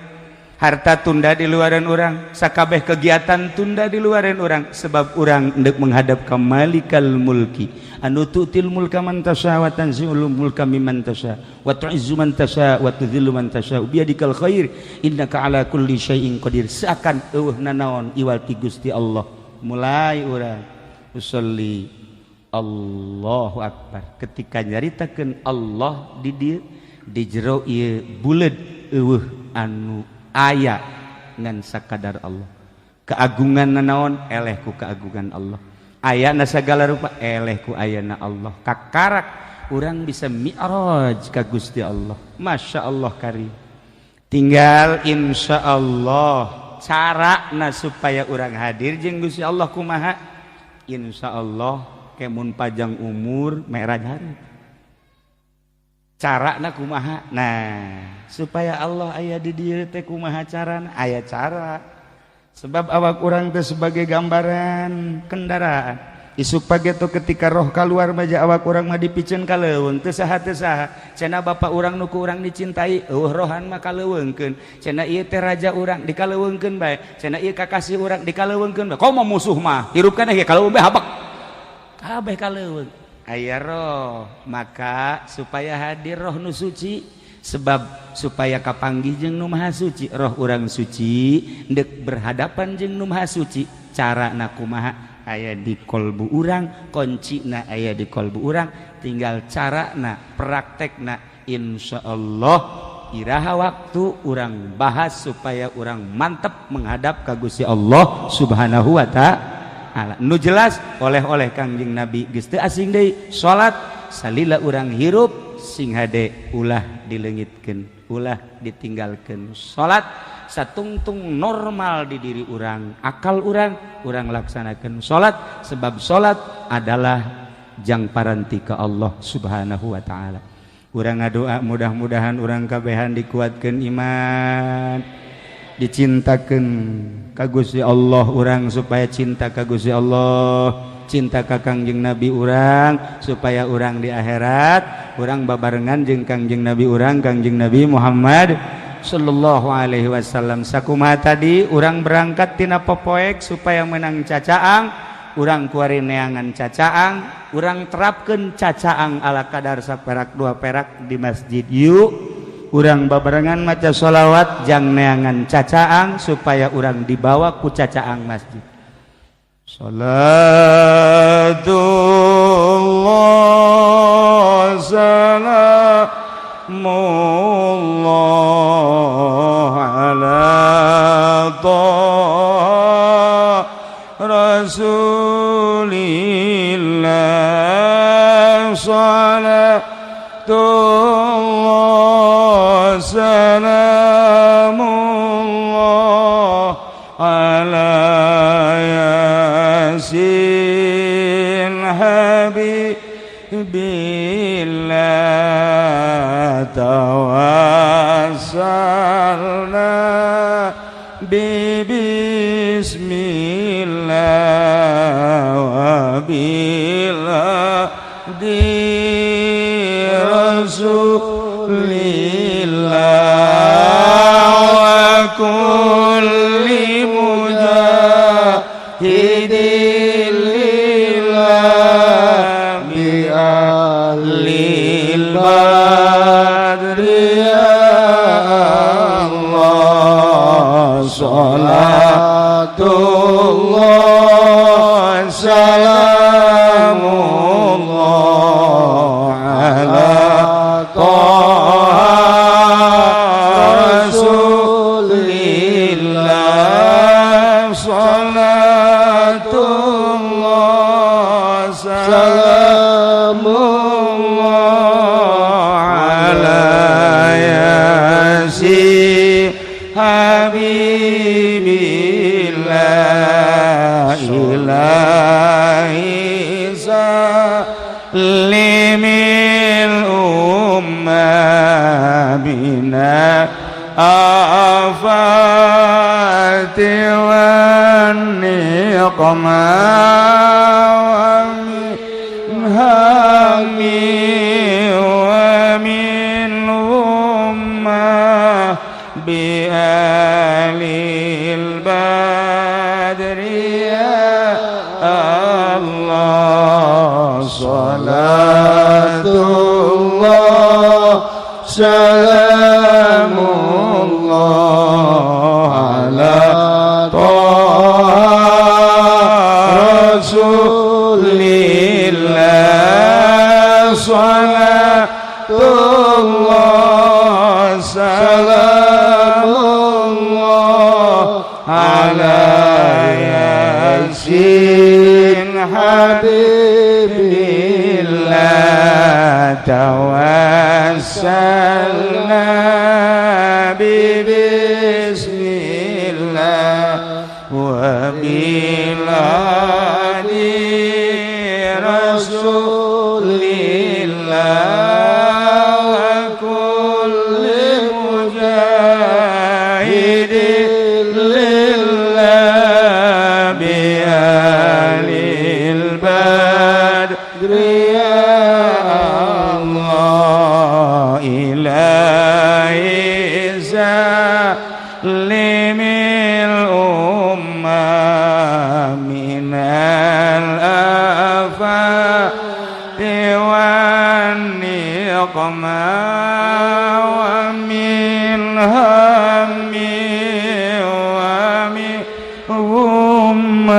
harta tunda di luareun urang, sakabeh kegiatan tunda di luareun urang, sebab urang hendak menghadap ke Malikal Mulki anu tu'til mulka man tasya wa tanzi'ul mulka mimman tasya wa tu'izzu man tasya wa tudhillu man tasya biyadikal khair innaka ala kulli syai'in qadir. Seakan eueuh nanaon iwal ti Gusti Allah. Mulai urang usolli, Allahu Akbar. Ketika nyaritakeun Allah di dieu, di jero ieu buleud, eueuh anu aya ngan sakadar Allah. Keagungan nanaon eleh ku keagungan Allah, aya na segala rupa eleh ku ayana Allah. Kakarak urang bisa mi'raj ka Gusti Allah. Masya Allah karim. Tinggal insya Allah cara na supaya urang hadir jeung Gusti Allah kumaha. Insya Allah kemun panjang umur, mi'raj hari cara na kumaha. Nah, supaya Allah aya di dieu teh kumaha carana? Aya cara, sebab awak urang teh sebagai gambaran kendaraan. Isuk pagi tuh ketika roh keluar maja, awak urang mah dipiceun ka leuweung, teu saha, teu saha. Cenah bapak urang nu ku urang dicintai, eueuh rohan mah kaleuweungkeun. Cenah ieu teh raja urang, dikaleuweungkeun bae. Cenah ieu kakasih urang, dikaleuweungkeun bae. Komo musuh mah hirup kana ge kaleuweung bae, habak kabeh kaleuweung. Aya roh, maka supaya hadir roh nu suci, sebab supaya kapanggih jeung nu maha suci, roh urang suci ndek berhadapan jeung nu maha suci. Cara na kumaha? Aya di kolbu urang, kunci na aya di kolbu urang, tinggal cara na, praktek na. Insya Allah iraha waktu urang bahas supaya urang mantep menghadap ka Gusti Allah Subhanahu wa Ta'ala. Nu jelas oleh-oleh Kangjeng Nabi geus teu asing deui, salat. Salila urang hirup sing hade ulah dileungitkeun, ulah ditinggalkeun salat. Satungtung normal di diri urang, akal urang, urang laksanakan salat, sebab salat adalah jang paranti ke Allah Subhanahu wa Ta'ala. Urang ngadoa mudah-mudahan urang kabehan dikuatkan iman, dicintakan ka Gusti Allah urang, supaya cinta ka Gusti Allah, cinta ka Kangjeng Nabi urang, supaya urang di akhirat urang babarengan jeung Kangjeng Nabi urang, Kangjeng Nabi Muhammad Sallallahu Alaihi Wasallam. Sakumaha tadi urang berangkat tina popoek supaya menang cacaang, urang kuari neangan cacaang, urang terapkan cacaang ala kadar saperak dua perak di masjid. Yuk urang babarengan maca sholawat jang neangan cacaang, supaya urang dibawa ku cacaang masjid. Salatullah salamullah ala Taha Rasulillah. Salatullah salamullah ala Habibillah tawassalna bi bismillah wa billah di Rasulillah wa kulli mujahidin lillah bi ahlil badri ya Allah. Salatullah salamullah ala Taha Rasulillah. Salatullah salamullah ala Yasin Habibillah. Ilahi salimil ummah minal afati wan niqmah wa min hammi wa min ghummah bi ahlil badri ya Allah. Salatullah salamullah ala Taha Rasulillah. Salatullah salamullah ala Yasin Habibillah. Tawassalna bi bismillah wa biladi Rasulillah wa kulli mujahidin lillah bi ahlil badri ya Allah. Ilahi salimil ummah minal afati wan niqmah wa min hammi wa min ghummah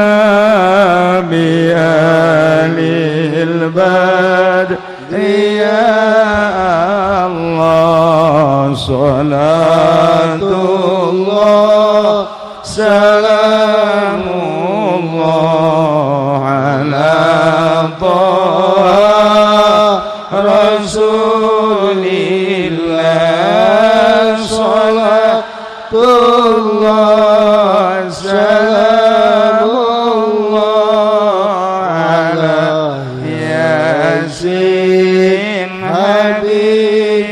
bi ahlil badri ya Allah. Salatullah salamullah ala Taha Rasulillah. Salatullah salamullah ala Yasin Habibillah.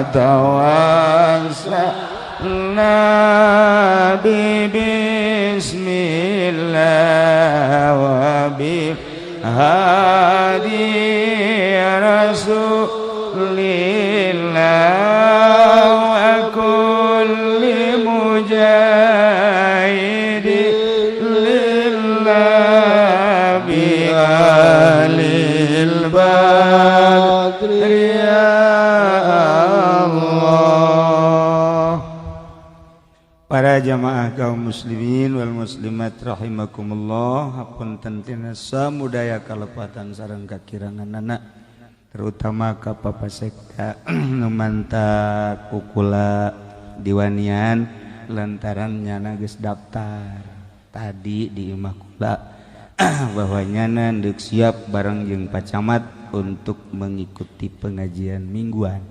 Tawassalna bi bismillah wa bil hadi Rasulillah wa kulli mujahidin lillah bi ahlil badri ya Allah. Para jamaah kaum muslimin wal muslimat rahimakumullah, hapunten tina samudaya kalepatan sareng kakiranganana, terutama ka Papa Sekda nu mantak kukula diwanian lantaran nyana geus daftar tadi di imah kula bahwa nyana deuk siap bareng jeung Pak Camat untuk mengikuti pengajian mingguan.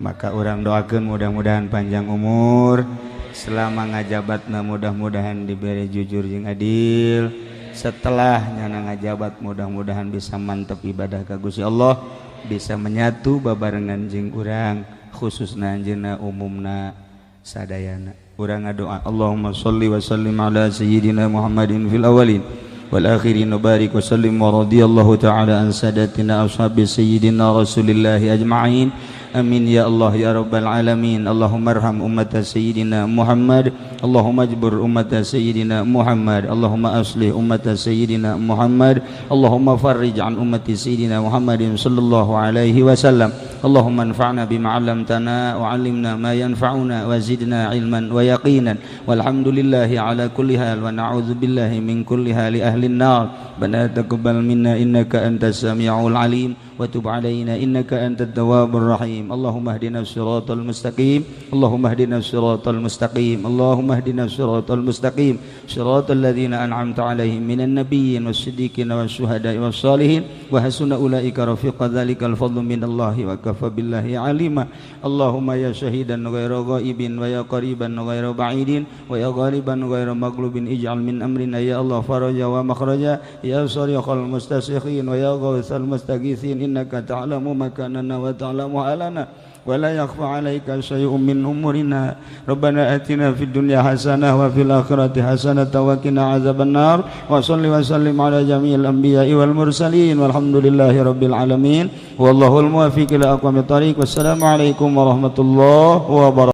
Maka urang doakeun mudah-mudahan panjang umur, selama ngajabatna mudah-mudahan diberi jujur jeung adil. Setelah nyana ngajabat, mudah-mudahan bisa mantep ibadah ka Gusti Allah, bisa menyatu babarengan jeung urang, khususna anjeunna, umumna sadayana. Urang ngadoa, Allahumma sholli wa sallim ala sayyidina Muhammadin fil awwalin wal akhirin wa barik wa sallim wa radiyallahu ta'ala an sadatina ashabi sayyidina Rasulillahi ajma'in. Amin ya Allah ya rabbal alamin. Allahumma arham ummata sayyidina Muhammad. Allahumma ajbur ummata sayyidina Muhammad. Allahumma aslih ummata sayyidina Muhammad. Allahumma farrij an ummati sayyidina Muhammadin sallallahu alaihi wasallam. Allahumma anfa'na bima 'allamtana wa 'allimna ma yanfa'una wa zidna ilman wa yaqinan. Walhamdulillahi ala kulli hal wa na'udzu billahi min kulli hali ahli an-nar. Rabbana taqabbal minna innaka antas samiul alim wa tub alaina innaka antat tawwabur rahim. Allahumma ihdina siratal mustaqim. Allahumma ihdina siratal mustaqim. Allahumma ihdina siratal mustaqim, siratal ladzina an'amta alaihim minan nabiyyin was-siddiqin wasyuhada'i was-salihin wa hasuna ulaika rafiqa. Dzalikal fadlu minallahi wa kafa billahi alima. Allahumma ya syahidan ghaira ghaibin wa ya qariban ghaira ba'idin wa ya ghaliban ghaira maghlubin, ij'al min amrina ya Allah faraja wa makhraja. Ya sariqal mustasrikhin wa ya ghawthal mustaghithin, innaka ta'lamu makanana wa ta'lamu halana wa la yakhfa 'alaika syai'un min umurina. Rabbana atina fid dunya hasanah wa fil akhirati hasanah wa qina adzabannar. Wa salli wa sallim ala jami'il anbiya'i wal mursalin, walhamdulillahi rabbil alamin, wallahul muwaffiq ila aqwamit thariq. Wassalamu alaikum warahmatullahi wabarakatuh.